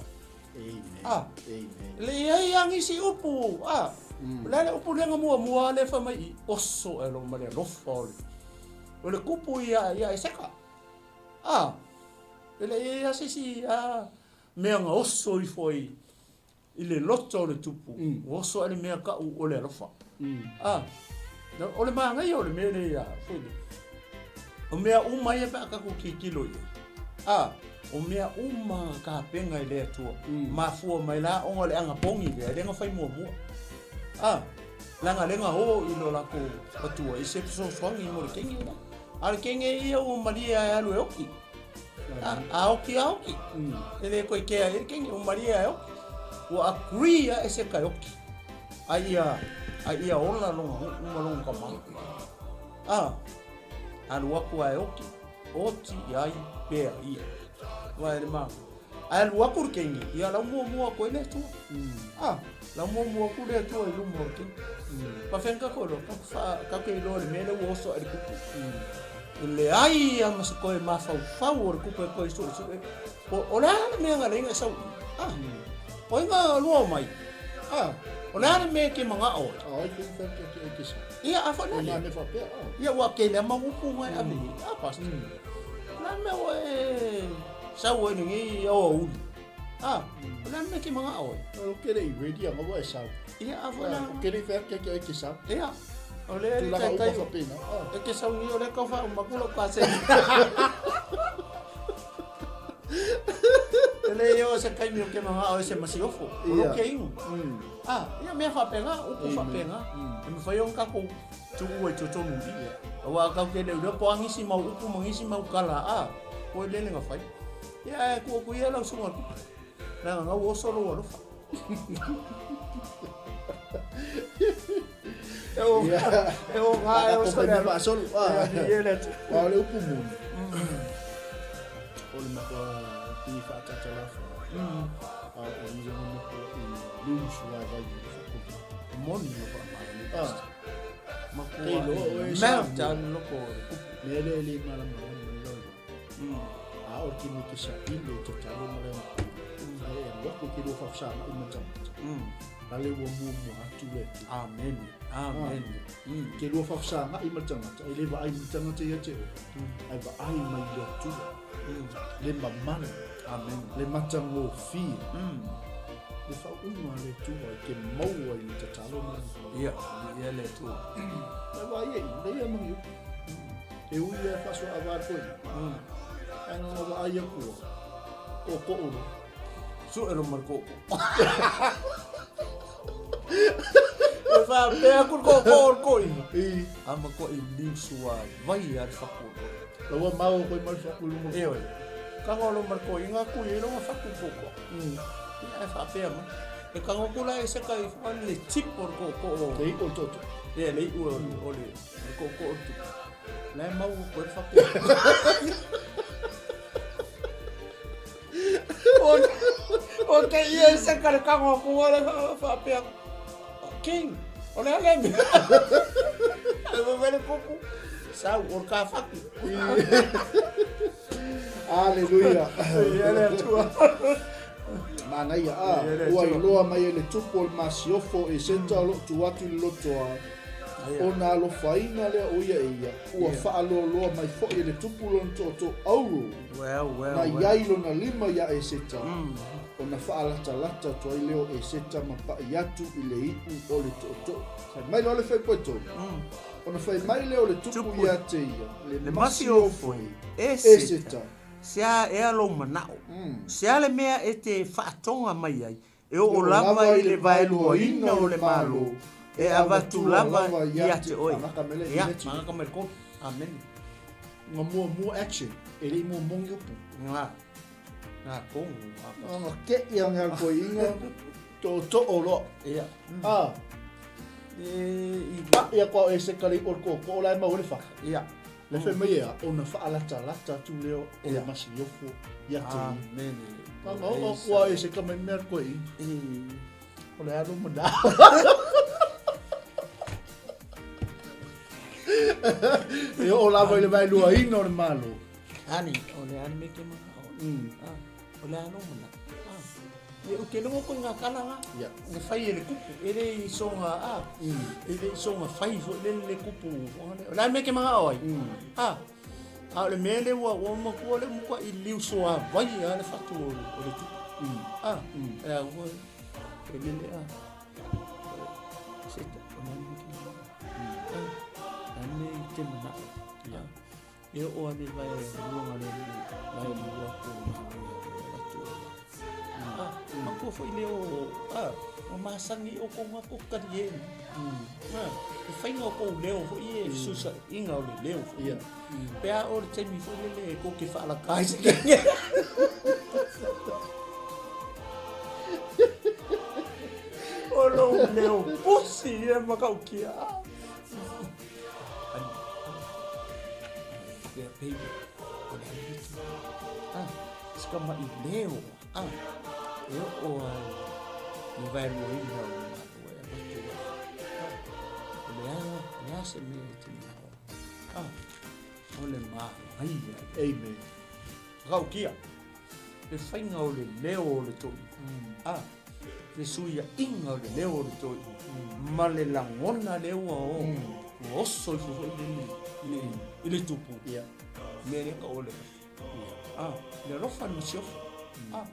Amen. Ah. Amen. Le ia ia ngisi upu. Ah. Le le upu lenga mua mua le fa mai i oso e lo mane lo fa o le. O le kupu ia ia e seka. Ah. Le ia sisi a mea nga oso i foi i le loto o le tupu. Oso ale mea ka u o le alofa. Ah. O le maangai o le mea le ia foi le. O mea uma ia pe a kako kikilo ia. Ah. O mea uma ka penga i le atua. Mafua mai la onga le anga pongi le lenga fai mua mua. Ah. Langa lenga o i lo lako atua i se fesoasoani mo le kenge la. A le kenge ia ua malie ai alu e oki. A oki a oki. E le koe kea e le kenge ua malie ai oki. Ua agree a e se kai oki. A ia ola longa hu uma longa ka mai. Ah. Alu aku ai oki. Oti i ai pea ia. Vai le ma. Ai alu aku le kenge. Ia lau mua mua koe le atua. Ah. Lau mua mua ku le atua i luma o le kenge. Pa whenka koe lo. Ka ke iloa le mea le ua oso a le kupu. Le ai a ma se koe mafaufau o le kupu e koe sue sue. O le a le mea nga le inga sau. Ah. O inga lua o mai. Ah. O le a le mea ke manga o. Ai ke wha ke ke ke sa. Ia a wha O ngā me whapea. Ia ua ke le mau upu ngai ave. Ah, pastor. La mea o e sau e ngi o uli. Ah, o le a le mea ke manga o. O ke le i ready anga wa e sau. Ia a wha la. O ke le wha ke ke ke sa. Ia. O le Tulaga tai uma tai. whapena. E ke sau ni o le kau wha umakula ka se. E le yo se kai mi o ke manga o se masiofo. O lo ke ingu. Ah, ia mea whapenga, upu whapenga. E mwhai o kako tu ua i totonu i. Awa kau ke leu leo po angisi mau upu mangisi mau kala. Ah, ko e lele nga whai. Ia e kua kuia lau sunga kupu. Nanga ngau oso lo alofa. E o e o ngā e o Ko so le whaasolu. Ah. Ia le atu. O le upu moni. O le matua pi whaatata la wha. A o i renga moko i lose wa vai i whakupu. Moni lo wha mai. Ah. Makua. Te iloa o e Mea sa- tanu loko o le kupu. Mea le le mala mala mala lo. A o ke me ke sa ile te talo mala. Ai e loko ke lo whafsa i mata. La le ua mua mua atu le tu. Amen. Amen. Ke lua whafsa i matangata. Ai le vaai matangata ia te o. Ai vaai mai le atua. Le mamana. Amen. Le matangofie. Le whaunga le tua i ke maua i le tatalo mala. Ia, ia le atua. Le vai e i, le ia mangi upu. E ui e whaso a wā koe. Ai ngā wa ai akua. O ko oro. Su e lo markoko. E wha pea kur ko ko o ko inga. I, Ama ko i liu sua vai a le whaku. laua mau koe mai whaku lunga. E oi. Kanga o lo marko inga ku i longa whaku koko. Ia e wha pea mai. E kanga kula e seka i wha le tip o ko ko o. Te i o toto. Ia le iu o le o le ko ko o tu. Lai mau ko e whaku. O te ia e se kare kango ku wale whaapea. King, o le ale mea. E wele kuku. Sau, o ka whaku. Aleluia. Ia le Atua. Manaia, a, ua iloa mai e le tupu o le masiofo Eseta o lo o tu atu i le lotoa, ona alofaina lea o ia e ia, ua faaloaloa mai foi e le tupu lona tootoo auro, na i ai lona lima iā Eseta, ona faalatalata atu ai lea o Eseta ma paʻi atu i le iʻu o le tootoo. Fai mai loa le fuaipua e Ona fai mai lea o le tupu ia te ia, le masiofo e Eseta. Sea ea lou manao? Sea le mea e te faatoga mai ai, e oo lava i le vaeluaina o le Malo, e avatu lava ia te oe. Ia, magaka mai le kolu. Amene. Nga muamua action, e le i muamua ni upu. Nga, nga kongu. Nga keʻi a nga koiinga, tootoo loa. Ia. Ah. E, i paʻi aku a o Eseta le iʻu o le tootoo la e mau ai le faka. Ia. Le fai mai ea, ona faalatalata atu lea o le masiofo ia te ia. Amene. Nga oo aku a Eseta mai mea le koiinga. O le a lou manao. E oo lava i le vaeluaina o le Malo. Ani, o le a le mea ke manao. Ah, o le a lou manao. Ah. Ia, ou te logo koe i ngā kala ngā. Ia. Nga whai e le kupu, e le i songa, a, e le i songa whai fo, le le kupu. O le a mea ke manao ai. A, a o le mea le ua, ua makua le mukua i liu soa vai a le whatu o, o le tupu. A, e a ua, e le le a. Se te, o le a mea ke manao. A, a mea i te manao. Ia. E oo ane vae luaga le vae lua ko malo ia te avatu o la. Ah, matua foi lea o, ah, o masani o ko ngā ko kari e. Ah, e whainga o kou leo foi e fesusaʻiga o le leo foi. Ia. Pe a o le taimi foi lele e kou ke whaalaka ai se kenge. O lou leo pusi e makaukia. Ah. Yeah, baby. O le aliti. Ah, se ka mai leo. Ah, e o ai. Le vai lua ina o le malo e avatu ai. Ah, o le a, le a se mea e te manao. Ah, o le manaia. Amen. Raukia. Le whainga o le leo o le toi. Ah, le suiaʻiga o le leo o le toi. Ma le lagona lea ua o, ua oso ifo foi lele i le, i le tupu. Ia. Mea lea ka o le. Ah, le alofa le masiofo. Ah,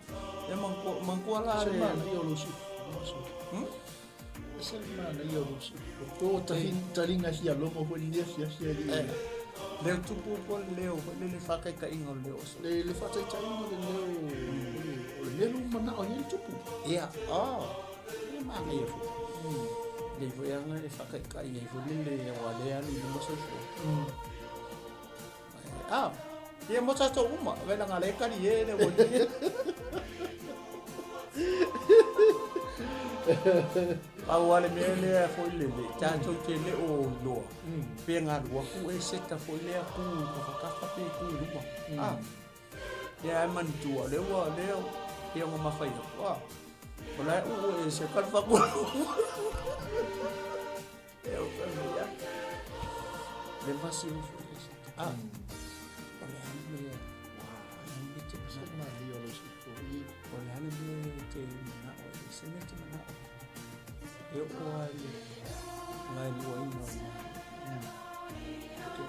e manatua, manatua la Se le. manaia o lou siufi. Se manaia o lou siufi. O taliga fia logo foi lenei afiafi alii. Eh, leo tupu po le leo foi lele faataitaiga o le leo oso. Le le faataitaiga o le leo o le mea lou manao ai le tupu. Ia, ah, e manaia foi. Lei foi aga e faataitai ai foi lele aua lea alu i luma soifua. Ah, ia mo tatou uma, vela nga le kali e le ua Pau a le mea lea foi lele, tatou te le o iloa, pe galu atu e seta foi lea ku i kafakafa pe ku i luma. Ah, lea e manatua, lea ua, lea, pei ona mafai atu, ah, o la e uu e se ka le fakulua. E o fai mai a. Le masiofo e seta. Ah, o le a le mea, o le a le mea te Se manaia o lou siufi. O le a le mea e te manao ai, se mea e te manao. E oo lava i le vaeluaina o le Malo. Te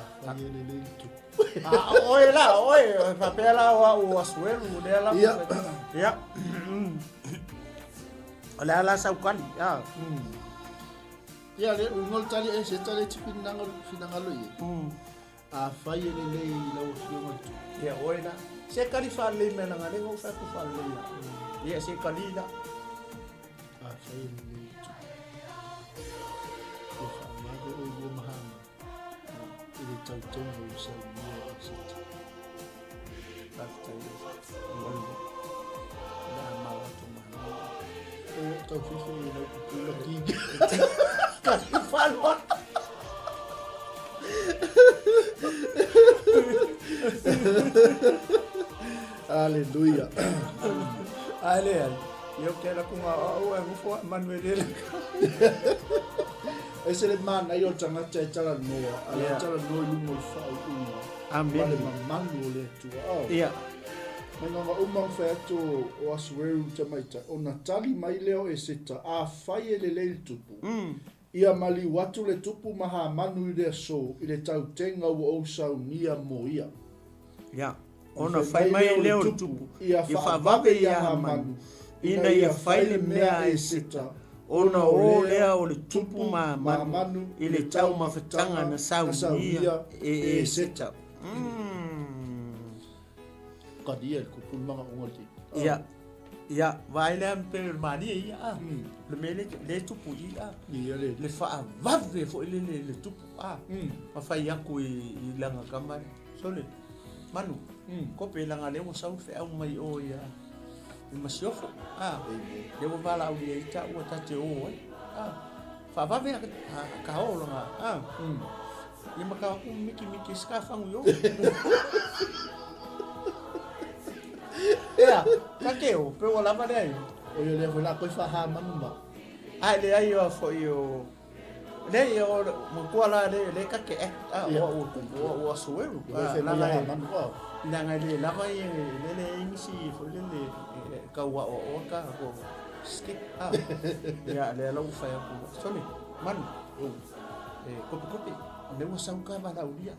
Afai e lelei le tupu. Ah, oe la, oe, faapea la o au Asuelu, lea la. Ia. Ia. O le a la sau kali, ah. Ia, le uiga o le tali e se tali e te finagalo i ai. Afai e lelei i lau Afioga le tupu. Ia oe la. Se kali faalelei mea lagalega ou fai atu faalelei la. Ia se kali la. Afai e lelei le tupu. Ia faavave oe i lua mahana i le tautoga ua saunia e Eseta. Faafetai e Ua lelei. O le a mau atu mahana. O taufifi i lau pupula kingi. Kali faalua. Aleluia. Ae leai, ia ou te ala atu ngā au ae nofo ae manu e lele. Ese le manaia o le tagata e talanoa, a lea talanoa i luga o le faauuga. Amen. Ma le mamalu o le Atua. Oh. Ia. Mai ngā uma ang whai atu o Asueru tamaitai, ona tali mai lea o Eseta, afai e lelei le tupu, Ia maliu atu le tupu ma Hamanu i le aso, i le tautenga ua ou saunia mo ia. Ia, ona fai mai lea o le tupu, ia faavave ia Hamanu, ina ia fai le mea a Eseta, ona o lea o le tupu ma Hamanu i le taumafataga na saunia e Eseta. Kalia le kupu le manaoga le. Ia, ia, vaai lea pe o le malie ia a. Le mea le, le tupu i a. Ia le. Le faavave foi le le, le tupu a. Ma fai atu i, i langa kama le. Sole, manu, kope langa le ua sau feau mai o ia. I masiofo, a. Le ua valaaulia i ta ua ta te o ai. A. Faavave a, a, ka o langa, a. Ia ma ka aku miki miki ska fangu yo. Ea, ka ke o, pe ua lava lea i. O ia lea foi la koe whaha manu ma. Ai le ai o foi o le ia o mo kua la le le ka ke a o o o o asueru. La la manu o. La ngai le lava i le le ingisi foi le le ka ua o o ka ko skip a. Ia le la u fai aku. Sole, manu. E kopekope, o lea ua sau ka valaaulia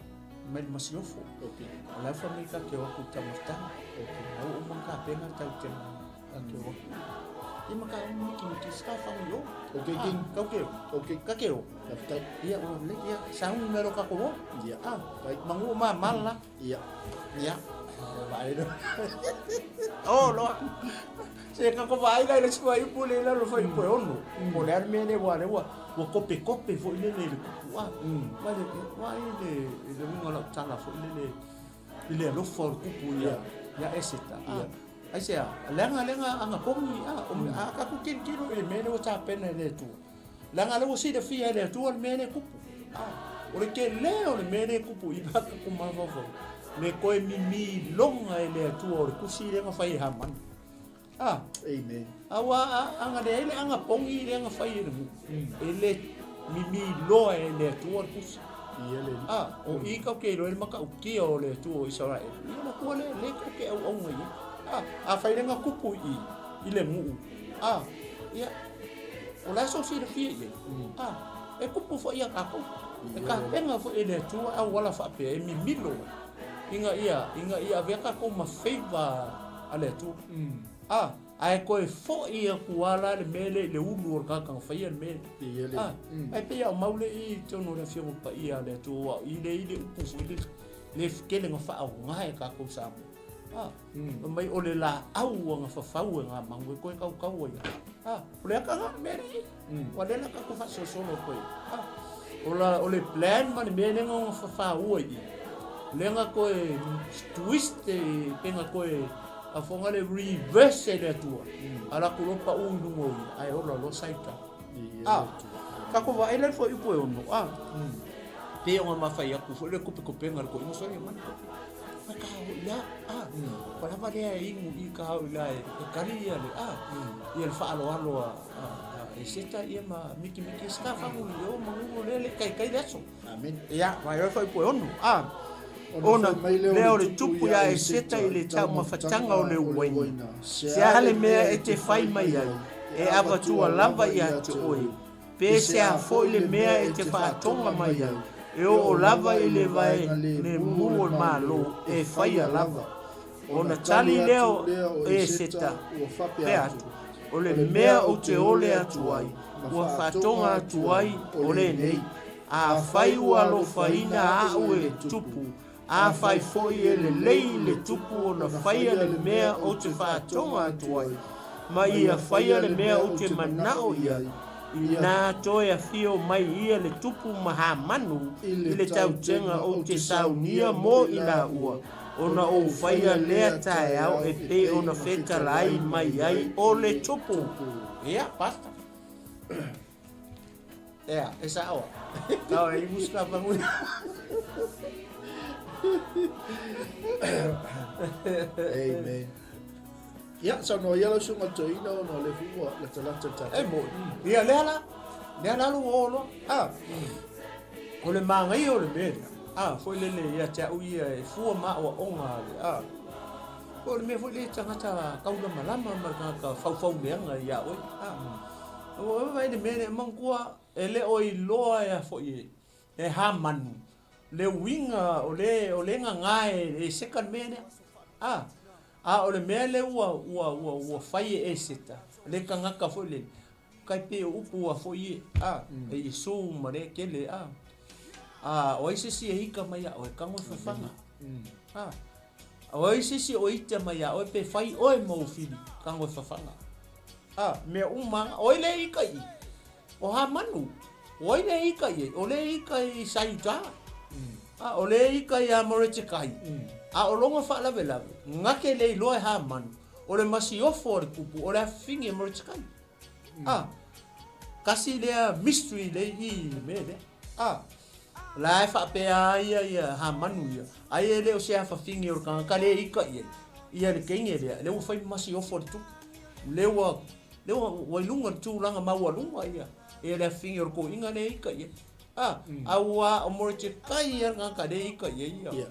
mai le masiofo. Okay. O la fa mai ka ke o aku taumafataga. Okay. Au o manga ka penga tau te ka ke o aku. I ma ka umu miki miki ska fangu yo. Okay, king. Kau ke o. Okay. Ka ke o. Kaftai. Ia, o le ia, saungi mero ka ko. Ia. Ah, Tai. mangu ma mala. Ia. Ia. Vai no. Oh, loa. Se ka ko vai la le sua ipu le la lo fai po ono. Po le arme le wa le wa. Ua kopekope foi lele i le kupu'a. Ma le, ua i le, i le uiga o lau tala foi lele i le alofa o le kupu ia, ia Eseta. A, aisea, leaga leaga agapogi, a, o a tatou tilotilo i le mea lea ua tapena e le Atua. Leaga lea ua silafia e le Atua le mea lea e kupu. A, o le tele o le mea lea e kupu i pa tatou mafaufau, le toe mimiloga e le Atua o le tusi lea na fai e Hamana. A. Amen. Aua a aga leai le aga pogi lea na fai e le nuu. E le mimi loa e le Atua le tusi. Ia le. A, o i kau ke iloa i le matautia o le Atua o Isaraele. Ia le Atua lea, le kau ke auauna i ai. A, a fai le na kupu i i le nuu. A, ia, o le a sou silafia i ai. A, e kupu foi ia tatou. E tapena foi e le Atua auala faapea e mimilo ai. Ina ia, ina ia avea tatou ma faiva a le Atua. A, ae toe foi atu lava la le mea lea i le ulu o le tagata na faia le mea lea. A, ae pei a o mau lea i totonu o le Afioga Paia a le Atua, aua o i lea i le upu foi lele, le tele na faaaoga e tatou Samoa. A, fai mai o le laau na fafau e ngā manu e toe tautau ai lava. A, o le aka lena mea lea i i. Ua lea la tatou faasolosolo atu ai. A, o la, o le plan ma le mea lea na fafaua i i, lea na toe twist pe na toe afoga le reverse e le Atua. A latou loa pau i luga o ia, ae ola loa Saitani. A, tatou vaai la i le fuaiupu e 6, a, pei ona mafai atu foi le kopekopega o le toeaina sole mai. Mai ka hao i la, a, ua lava lea e inu i ka hao i la e kali ia le, a, ia le faaaloalo a, e seta ia ma mikimiki ska fangu i o mangu le le kai kai le aso. Amen. Ia, vai oi foi po ono. A, ona lea o le tupu ia e seta i le taumafataga o le uaina. Se a le mea e te fai mai ai, e avatua lava ia te oe. Pe se a foi le mea e te faatoga mai ai, e oo lava i le vae lemu o le Malo, e faia lava. Ona tali lea o Eseta, pea atu, O le mea ou te ole atu ai, ua faatoga atu ai, o lenei, Afai ua alofaina aʻu e le tupu, afai foi e lelei le tupu ona faia le mea ou te faatoga atu ai, ma ia faia le mea ou te manao i ai, inā toe afio mai ia le tupu ma Hamanu i le tautega ou te saunia mo i laua, ona ou faia lea taeao e pei ona fetalai mai ai o le tupu. Ia, basta. Ea, e sao. Tau e imu ska pangu. Amen. Ia, saunoa ia lau susuga toeaina ona o lea foi ua latalata le tatou. E moni. Ia lea la, lea la lou oo loa. A, o le manaia o le mea lea, a, foi lele ia te au ia e fua ma aoaoga a le, a, o le mea foi lea tagata taulamalama ma le tagata faufauleaga ia oe. A, ua vaai le mea lea, manatua e le o iloa e a foi e, e Hamanu le uiga o le, o le gaga e Eseka le mea lea. A, a o le mea lea ua, ua, ua, ua fai e Eseta, le tagata foi lele, kai pei o upu a foi e, a, e Iesu ma le kele, a, a, o ai se isi e ika mai iā oe, tago e fafaga. A, o ai se isi o ita mai iā oe pe fai oe ma ou fili, tago e fafaga. A, mea uma lava, o ai le ika i i? O Hamanu, o ai le ika i ai? O le ika i Saiuta. A, o le ika iā Moretekai. A o lona faalavelave, na te le iloa e Hamanu, o le masiofo a le tupu, o le afafine e Moretekai. A, tasi lea mystery le i i le mea lea. A, la e faapea a ia ia Hamanu ia, ai e le o se afafine o le tagata le ika i ai, ia le teine lea, lea ua fai ma masiofo a le tupu. Lea ua Lea ua, ua i luga le tulaga maualuga ia, ia le afifina o le toeaina lea e ika i ai. A, a ua o Moridekai ia le tagata lea e ika i ai ia, Ia.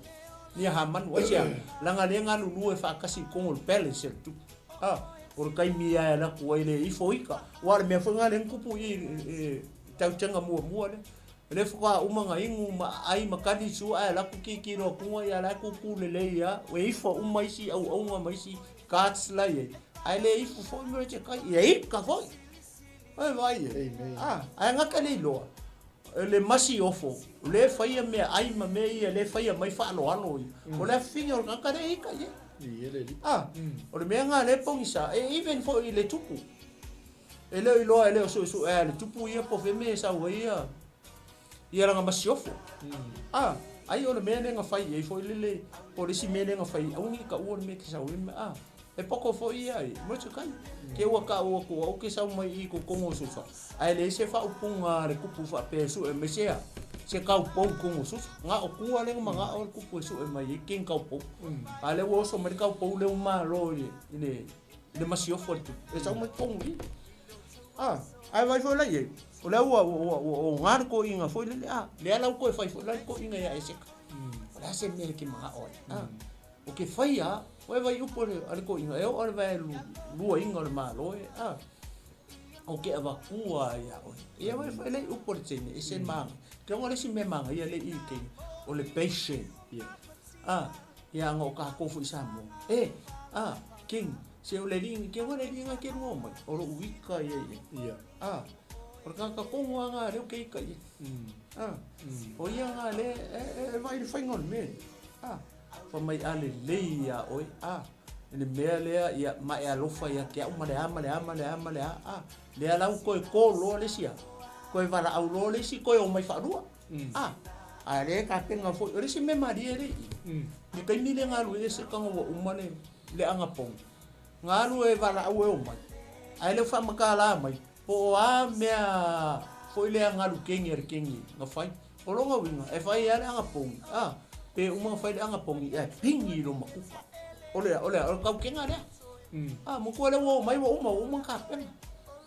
ia Hamanu. Aisea? Leaga lea e galulue faatasi i totonu o le palace a le tupu. A, o le taimi lava e alu atu ai le ifo ika. Aua o le mea foi lena lea na tupu i i le tautega muamua lea. O lea faatoa uma ona inu ma aai ma kali sua ae alu atu tilotilo atu ia la e tutu lelei lava. Ua ifo uma isi auauna ma isi guards la e i ai, ae le ifo foi Moridekai, ia ika foi. Oi vaai e. Amen. Ah, ae gata le iloa. Le masiofo, o lea e faia meaai ma mea ia, lea e faia mai faaaloalo ia. O le afifina o le tagata lea e ika i ai. I ele li. Ah, o le mea lena lea e pogisa, e even foi i le tupu. E le o iloa e le o suesuea e le tupu ia po o fea mea e sau ai ia ia lana masiofo. Ah, ai o le mea lea na fai i ai foi lele, po o le isi mea lea na fai ai, aua ne i taua le mea e te sau ai ma, ah, e poto foi ia i Moridekai. Te ua tau atu au ke sau mai i totonu o Susa, ae leai se faaupuga a le tupu faapea e sue mai se a, se kaupou i totonu o Susa. Na o tua lea na manao le tupu e sue mai ai king kaupou. A lea ua oso mai le kaupou lea ua malo i le, i le masiofo a le tupu, e sau mai totonu i i. A, ae vaai foi la i ai, o lea ua, ua, ua oga le toeaina foi lele, a, lea la ua toe fai foi la le toeaina ia Eseka. O le a se mea e te manao ai? A, o ke fai a, ua e vaai i upu a le, a le toeaina, e oo lava i le vae luaina o le Malo e, a, o ke avatua ia oe. Ia vaai foi la i upu a le teine, e se manaia. Ke ona o le isi mea manaia lea i i le teine, o le patient. A, ia ana o tatou foi i Samoa. E, a, King, se o le alii, ke ua le alii nga ke lua mai, o lou ika ia ia. Ia. A, o le tagata tonu lava nga lea ou te ika i ai. A, o ia nga lea e, e, e vaai i le faiga o le mea lea. A, fai mai a lelei ia oe, a, i le mea lea, ia, ma e alofa ia te au ma le a, ma le a, ma le a, ma le a, a, lea la ua toe call loa le isi a, toe valaau loa le isi toe omai faalua. A, a lea e tapena foi, o le isi mea malie lea i i, le taimi lea na alu ai Eseka ina ua uma le, le anapogi, na alu e valaau e omai, ae le o faamatala mai, po o a mea foi lea galu kegi a le kegi na fai. O lona uiga, e fai lava le anapogi, a, pe uma ona fai le anapogi, ae pigi i loma kuka. O le, o le, o le tautega lea. A, matua lea ua omai ua uma, ua uma ona tapena.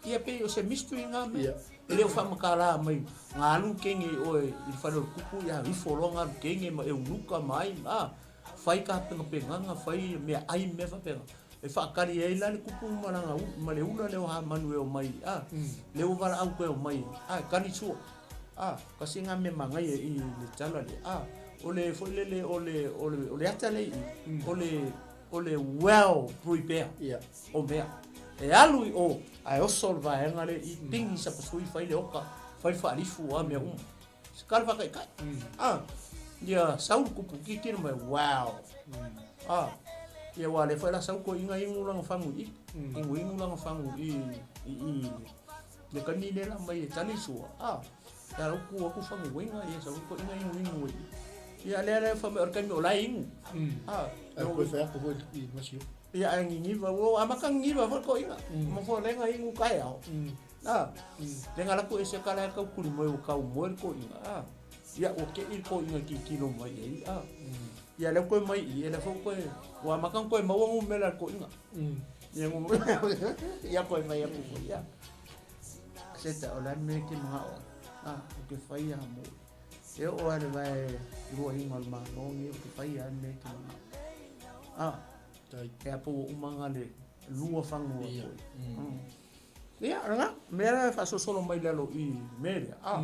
Ia pei o se mystery na mea. E le o faamatala mai na alu kege i oe i le fale o le tupu, ia ifo loa galu kege ma eunuka ma ai, a, fai tapenapenaga, fai meaai ma mea faapena, e faatali ai la le tupu ma lana ma le ula lea o Hamanu e omai, a, lea ua valaau toe omai, a, e kali sua. A, tasi lena mea manaia i le tala lea, a, o le foi lele o le, o le, o le ata lea i i, o le, o le well prepare o mea. E alu i o, ae oso le vaega lea i pigi sapasui, fai le oka, fai le faalifu, a mea uma. Se kala whakaikai. Ah, ia sau le kupu kikino mai, wow. Ah, ia wā le whai la sau ko inga ingu langa whangu i, ingu ingu langa whangu i, i, i, le kani le la mai e tali sua. Ah, ia lau ku aku whangu winga, ia sau ko inga ingu ingu i. Ia lea lea wha mai o le kaimi o la ingu. Ah, Ai koe whai ako foi i masio. Ia ai ngingiva, o amaka ngingiva foi ko inga. Mo fo lenga ingu kai ao. Ah, lenga la ko ese kala kau kuli mo kau mo ko inga. Ah. Ia, ua te'i le toeaina e tilotilo mai i ai, a. Ia, lea ua toe mai i i, lea foi ua toe, ua amata ona toe maua numera a le toeaina. Ia, numera, ia toe fai atu foi, ia. Seta, o le a le mea e te manao ai? A, ou te fai lava mo oe. E oo lava i le vae luaina o le Malo lenei, ou te fai lava le mea e te manao ai. A, e a pe ua uma ona le lua fanua foi. Ia, o lena, mea la e faasolosolo mai i lalo i i mea lea, a.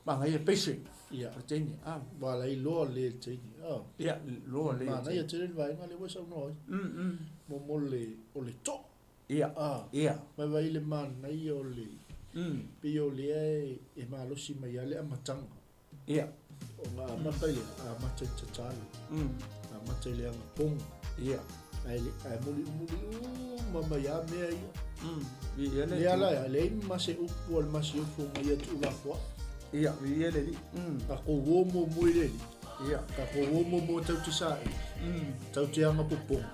Manaia patient. Ia. O le teine, a. Ua la iloa le le teine, a. Ia, loa le. Manaia tele le vaega lea ua e saunoa ai. Mo mo le, o le to'a. Ia. A. Ia. Mai vai le manaia o le, pei o lea e malosi mai lava le amataga. Ia. Ona amata i le, amata i le tatalo. Amata i le agapoga. Ia. Ae, ae muliu uma mai lava mea ia. Ia le. Lea la, e leai ma se upu a le masiofo ma ia tuulafoai. Ia, ia le alii. Tatou o muamua i le alii. Ia. Tatou o muamua tatou te saili. Tatou te agapopoga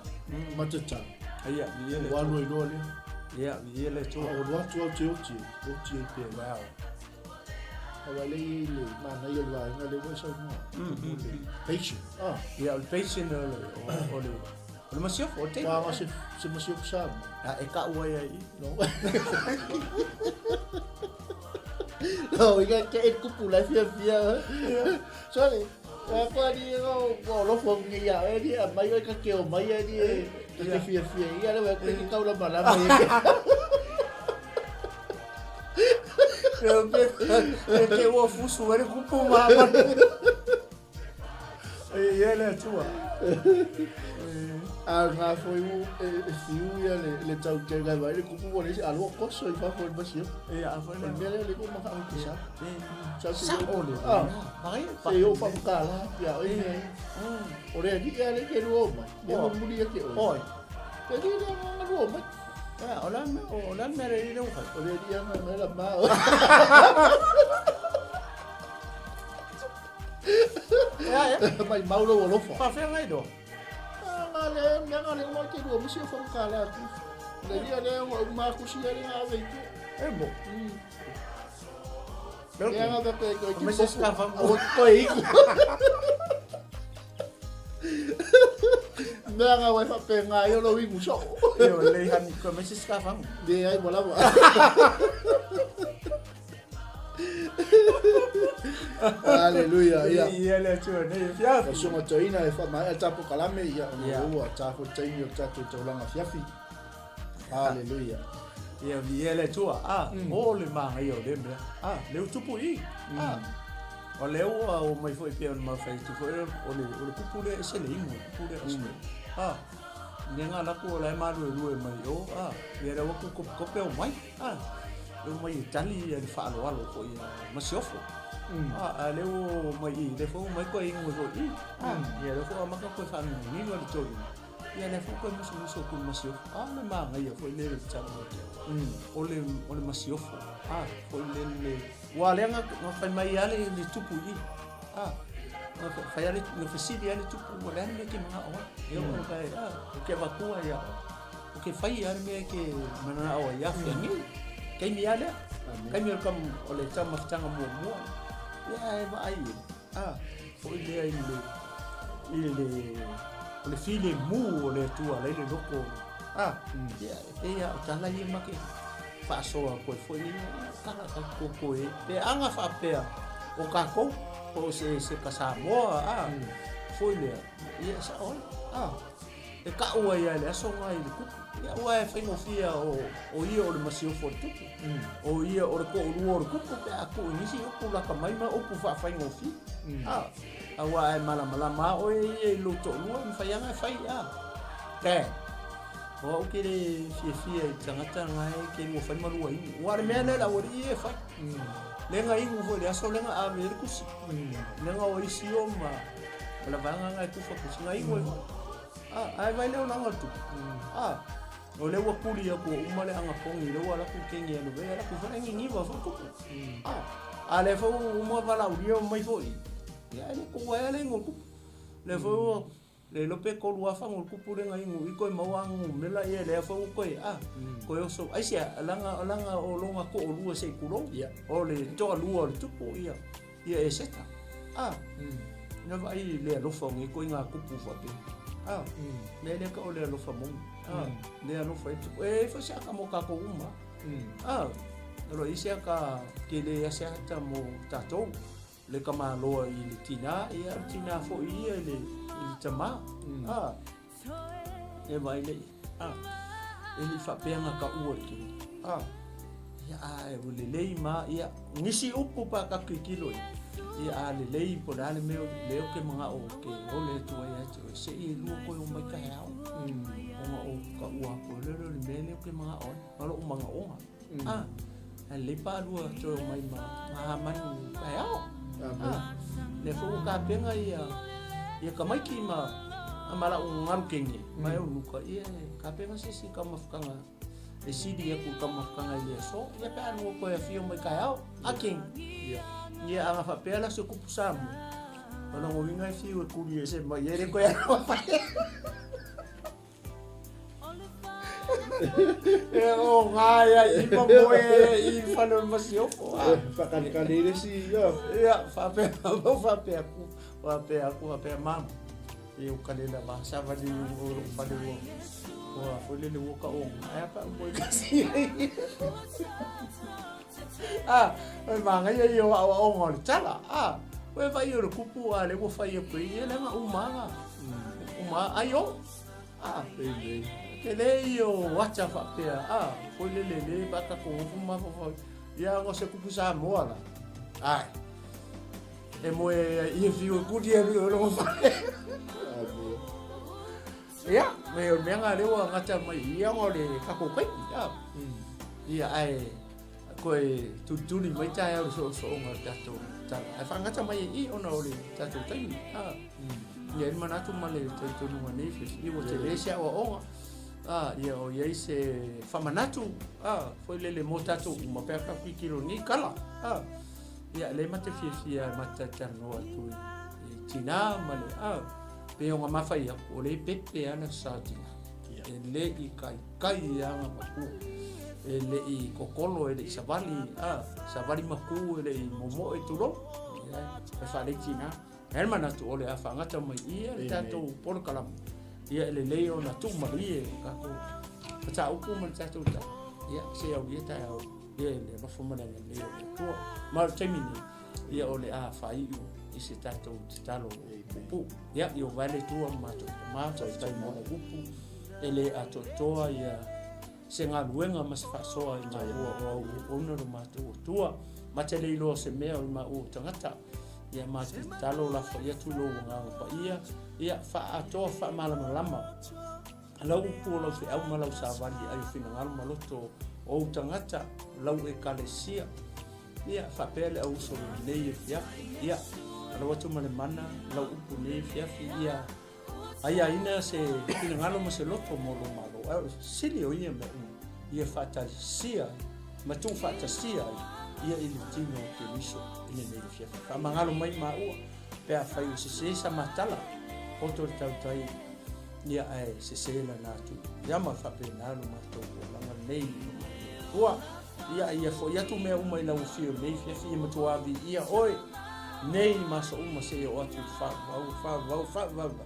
ma tatalo. Ia, ia le. Ua alu ai loa lea. Ia, ia le Atua. A o alu atu au te oti ai, oti ai pea. Wow. Aua lea e i ai le manaia o le vaega lea ua e saunoa. O le patient. Ah. Ia, o le patient o le, o le, o le masiofo, o le teine. Ua se, se masiofo Samoa. A, e ka'u ai ai i. No. No, i ke e kupu lai fia fia. Sorry. Ua koa ni o o lofo ngi ia e ni a mai oi ka ke o mai e ni e te fia fia ia le wa ke kau la malama i. E te ua fusu ai le kupu ma ama. E ia le Atua. A ngā foi u e fiu ia le le tau te ngai vai le kupu mo le isi aloa koso i fafo i le masiofo. E a foi le. Mea lea le ko maka o te sa. Sa se o le. Ah. Se yo fa ka la pia o ia. O le ki ia le ke ruo mai. Le mo muri e ke o. Oi. Te ki le nga ruo mai. Ia, o la o la mea le le ukai. O le ia nga la ma. Ia, ia. Mai mau lou alofa. Faafea ngai doa. Nga le mea nga le uma te lua misi o whamukala atu. Le ia le ua uma kusi ia le ngā vei tu. E mo. Lea nga te koe ki Me se skafa mo. Awa koe iku. Mea nga wai whape ngā i olo ingu so. E o le hani koe me se skafa mo. Le ai mo lava. Aleluia, ia. Ia le Atua nei e fiafi. O songa toeina e whamaea tā pokalame, ia, ona ua tā fo taimi o tātou taulanga fiafi. Aleluia. Ia, ia le Atua, a, o le māngaia o le mea, a, le utupu i, a, o le ua o mai foi pea o le mawhai tu foi, o le, o le kupu le ese le ingo, kupu le ese, a, ne ngā laku o lai malu e lue mai o, a, ia le waku kope o mai, a, e omai e tali ia le faaaloalo foi ia Masiofo. A, a lea ua omai i, lea foi ua omai koe ingo foi i. A, ia lea foi ua amata koe faamanino le toeaina. Ia lea foi koe musumusu atu i le Masiofo. A, le manaia foi lea le tala o te. O le, o le Masiofo. A, foi le, le, ua lea na, na fai mai lava le, le tupu i i. A, na fai lava le, na fesili lava le tupu, o le a le mea e te manao ai. E oo i le, a, ou te avatua ia oe. Ou te fai lava le mea e te mananao ai ia feagei. Taimi lava lea. Taimi o le o le taumafataga muamua. Ia e vaai e. A, foi lea i le, i le, o le filemu o le Atua la i le loko. A, ia, e pei lava o tala ia ma ke faasoa atu ai foi ia, tala ka kokoe. Pe aga faapea o kākou, po o se, se ka Samoa, a, foi lea, ia e sao ai. A, E ka'u ai a i le aso nga i le kupu. Ia aua e faigofie o, o ia o le masiofo o le tupu. O ia o le to'olua o le kupu pe a tuu i nisi upu laka mai ma upu faafaigofie. A, aua a e malamalama a oe ia i lou to'olua e mafai a na e fai a. Ke, o au ke le fiafia i tagata na e ke lua fai ma lua inu. Ua le mea lea le aualii ia e fai. Le ga inu foi i le aso le ga ave ai le kusi. Le ga o isi o ma, ma la vaega na e tufa kusi ga inu ai foi. A, ae vai lea o lana o le tupu. A, o lea ua kuli atu ua uma le agapogi, lea ua alu atu kegi alu ai, alu atu foi le niniva foi tupu. A, a lea foi ua uma valaaulia mai foi, ia e le tuu ai lava le inu o le tupu. Lea foi ua le iloa pe 3000 fagu o le tupu lea na inu i toe maua ana numera, ia lea foi ua toe, a, toe oso. Aisea, leaga, leaga o lona toalua se i tulou, o le toalua o le tupu, ia. Ia Eseta. A, na vaai i le alofa o nei ituaiga tupu faapea. A, mea lea ka o le alofa moni. A, le alofa e tupu. E foi se aka mo tatou uma. A, o lo i se aka ke le ia se ata mo tatou. Le tamaloa i le tinā, ia o le tinā foi ia i le, i le tamā. A, E vai le a e le faapea nga ka ua le kini. A ia a e ua lelei ma ia nisi upu pa ka kikilo i. Ia a lelei po le a le mea le o ke manga'o ke ole atu ai ia te oe se i e lua koe o mai taeao. Ona o ka ua aku le le le mea le o ke manga'o ai ma lo'u manaoga. A a lelei pa lua toe o mai ma ma hamanu taeao. A lea foi ua tapena ia ia tamaiti ma ma la'u galu kene ma e o Luka ia e tapena se isi taumafataga e sili atu i taumafataga i le aso ia pe a lua toe afio mai taeao a kene. Ia a na faapea la se kupu Samoa o lona uiga e fiu e kuli ese mai e le toe alofa. E o ngā ia i ma moe i whale o masiofo. Ah. Whakanikani i resi, ia. Ia, whapea, whapea ku, whapea ku, whapea mamu. E o kalela wā, sawali o ro whale o, o a whole le woka o ngā, aia pa moe kasi. Ah, o māngai ia o au o ngā le tala. Ah, o e vai o le kupu a le ua whai a koe, ia lenga umanga. Uma, ai o. Ah, tele ia o ata faapea, ah, foi le lele pa ka ko fu ma fo. Ia ngo se kupu Samoa la. Ai. E moe ia fiu ku dia lu lo fa. Ia, me o mea ngā leo a ngata mai ia ngo le kako kai. Ia. Ia ai koe tutuli mai tae au so so nga tatou tala. Ai whangata mai i ona o le tatou taimi. Ah. Ia i manatu ma le talitonuga nei fiafia ua tele se aoaoga a ia o iai se faamanatu a foi lele mo tatou uma pe a ka kikilo ni kala a ia le ma te fiafia ma te talanoa atu i tinā ma le a pe o ngā mawhai aku o le pepe ana sa tina e le i kai kai e anga maku e le i kokolo e le i savali a savali maku e le i momoe tulou ia e whalei tina. E manatu o le a whaangata mai ia le tatou polokalama. Ia e lelei ona tuumalie i tatou mataupu ma le tatou tala. Ia se au ia taeao ia i le alofa ma le agalelei o le Atua. Ma o le taimi nei, ia o le a faaiu i se tatou tatalo puupuu. Ia, i o vae le Atua ma matou tama, faafetai mo lau upu, e le atoatoa ia se galuega ma se faasoa i maua o au auauna lo matou Atua. Ma te le iloa se mea o i maua o tagata. Ia ma te tatalo lafoai atu i lou Agaga Paia, ia faaatoa faamalamalama lau upu o lau feau ma lau savali ai o finagalo ma loto o ou tagata, lau Ekalesia. Ia faapea le auuso nei afiafi, ia alau atu ma le mana lau upu nei afiafi, ia aiaina se finagalo ma se loto mo lou Malo. Ae o le sili o ia mea uma, ia faatasia ma tuufaatasia ai ia i le tino o Keriso i lenei afiafi. Faamagalo mai maua pe afai ua sese sa matala, poto le tautai ia ae sese lana atu. Ia ma faapena lo matou olaga nei i lo matou Atua. Ia, ia foi atu mea uma i lau afio i lenei afiafi, ia matua viia oe nei i ma aso uma seia oo atu i le faavavau, faavavau, faavavau.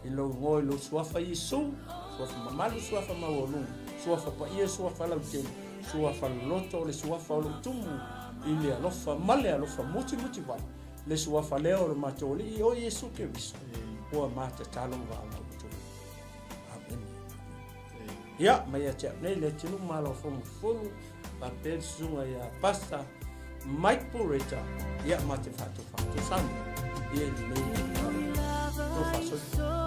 I lou igoa, i lou suafa Iesu, suafa mamalu, suafa maualuga, suafa paia, suafa lautele, suafa loloto, o le suafa o lou tumu i le alofa ma le alofa mutimuti wale, le suafa lea o le matou Alii o Iesu Keriso, ua ma tatalo ma valaau atu ai. Amene. Ia, mai ia te au nei le atunuu ma lau fono faapea le susuga ia Pastor Mike Pureta, ia ma te faatofa atu Samoa, ia i lenei tofa soifua.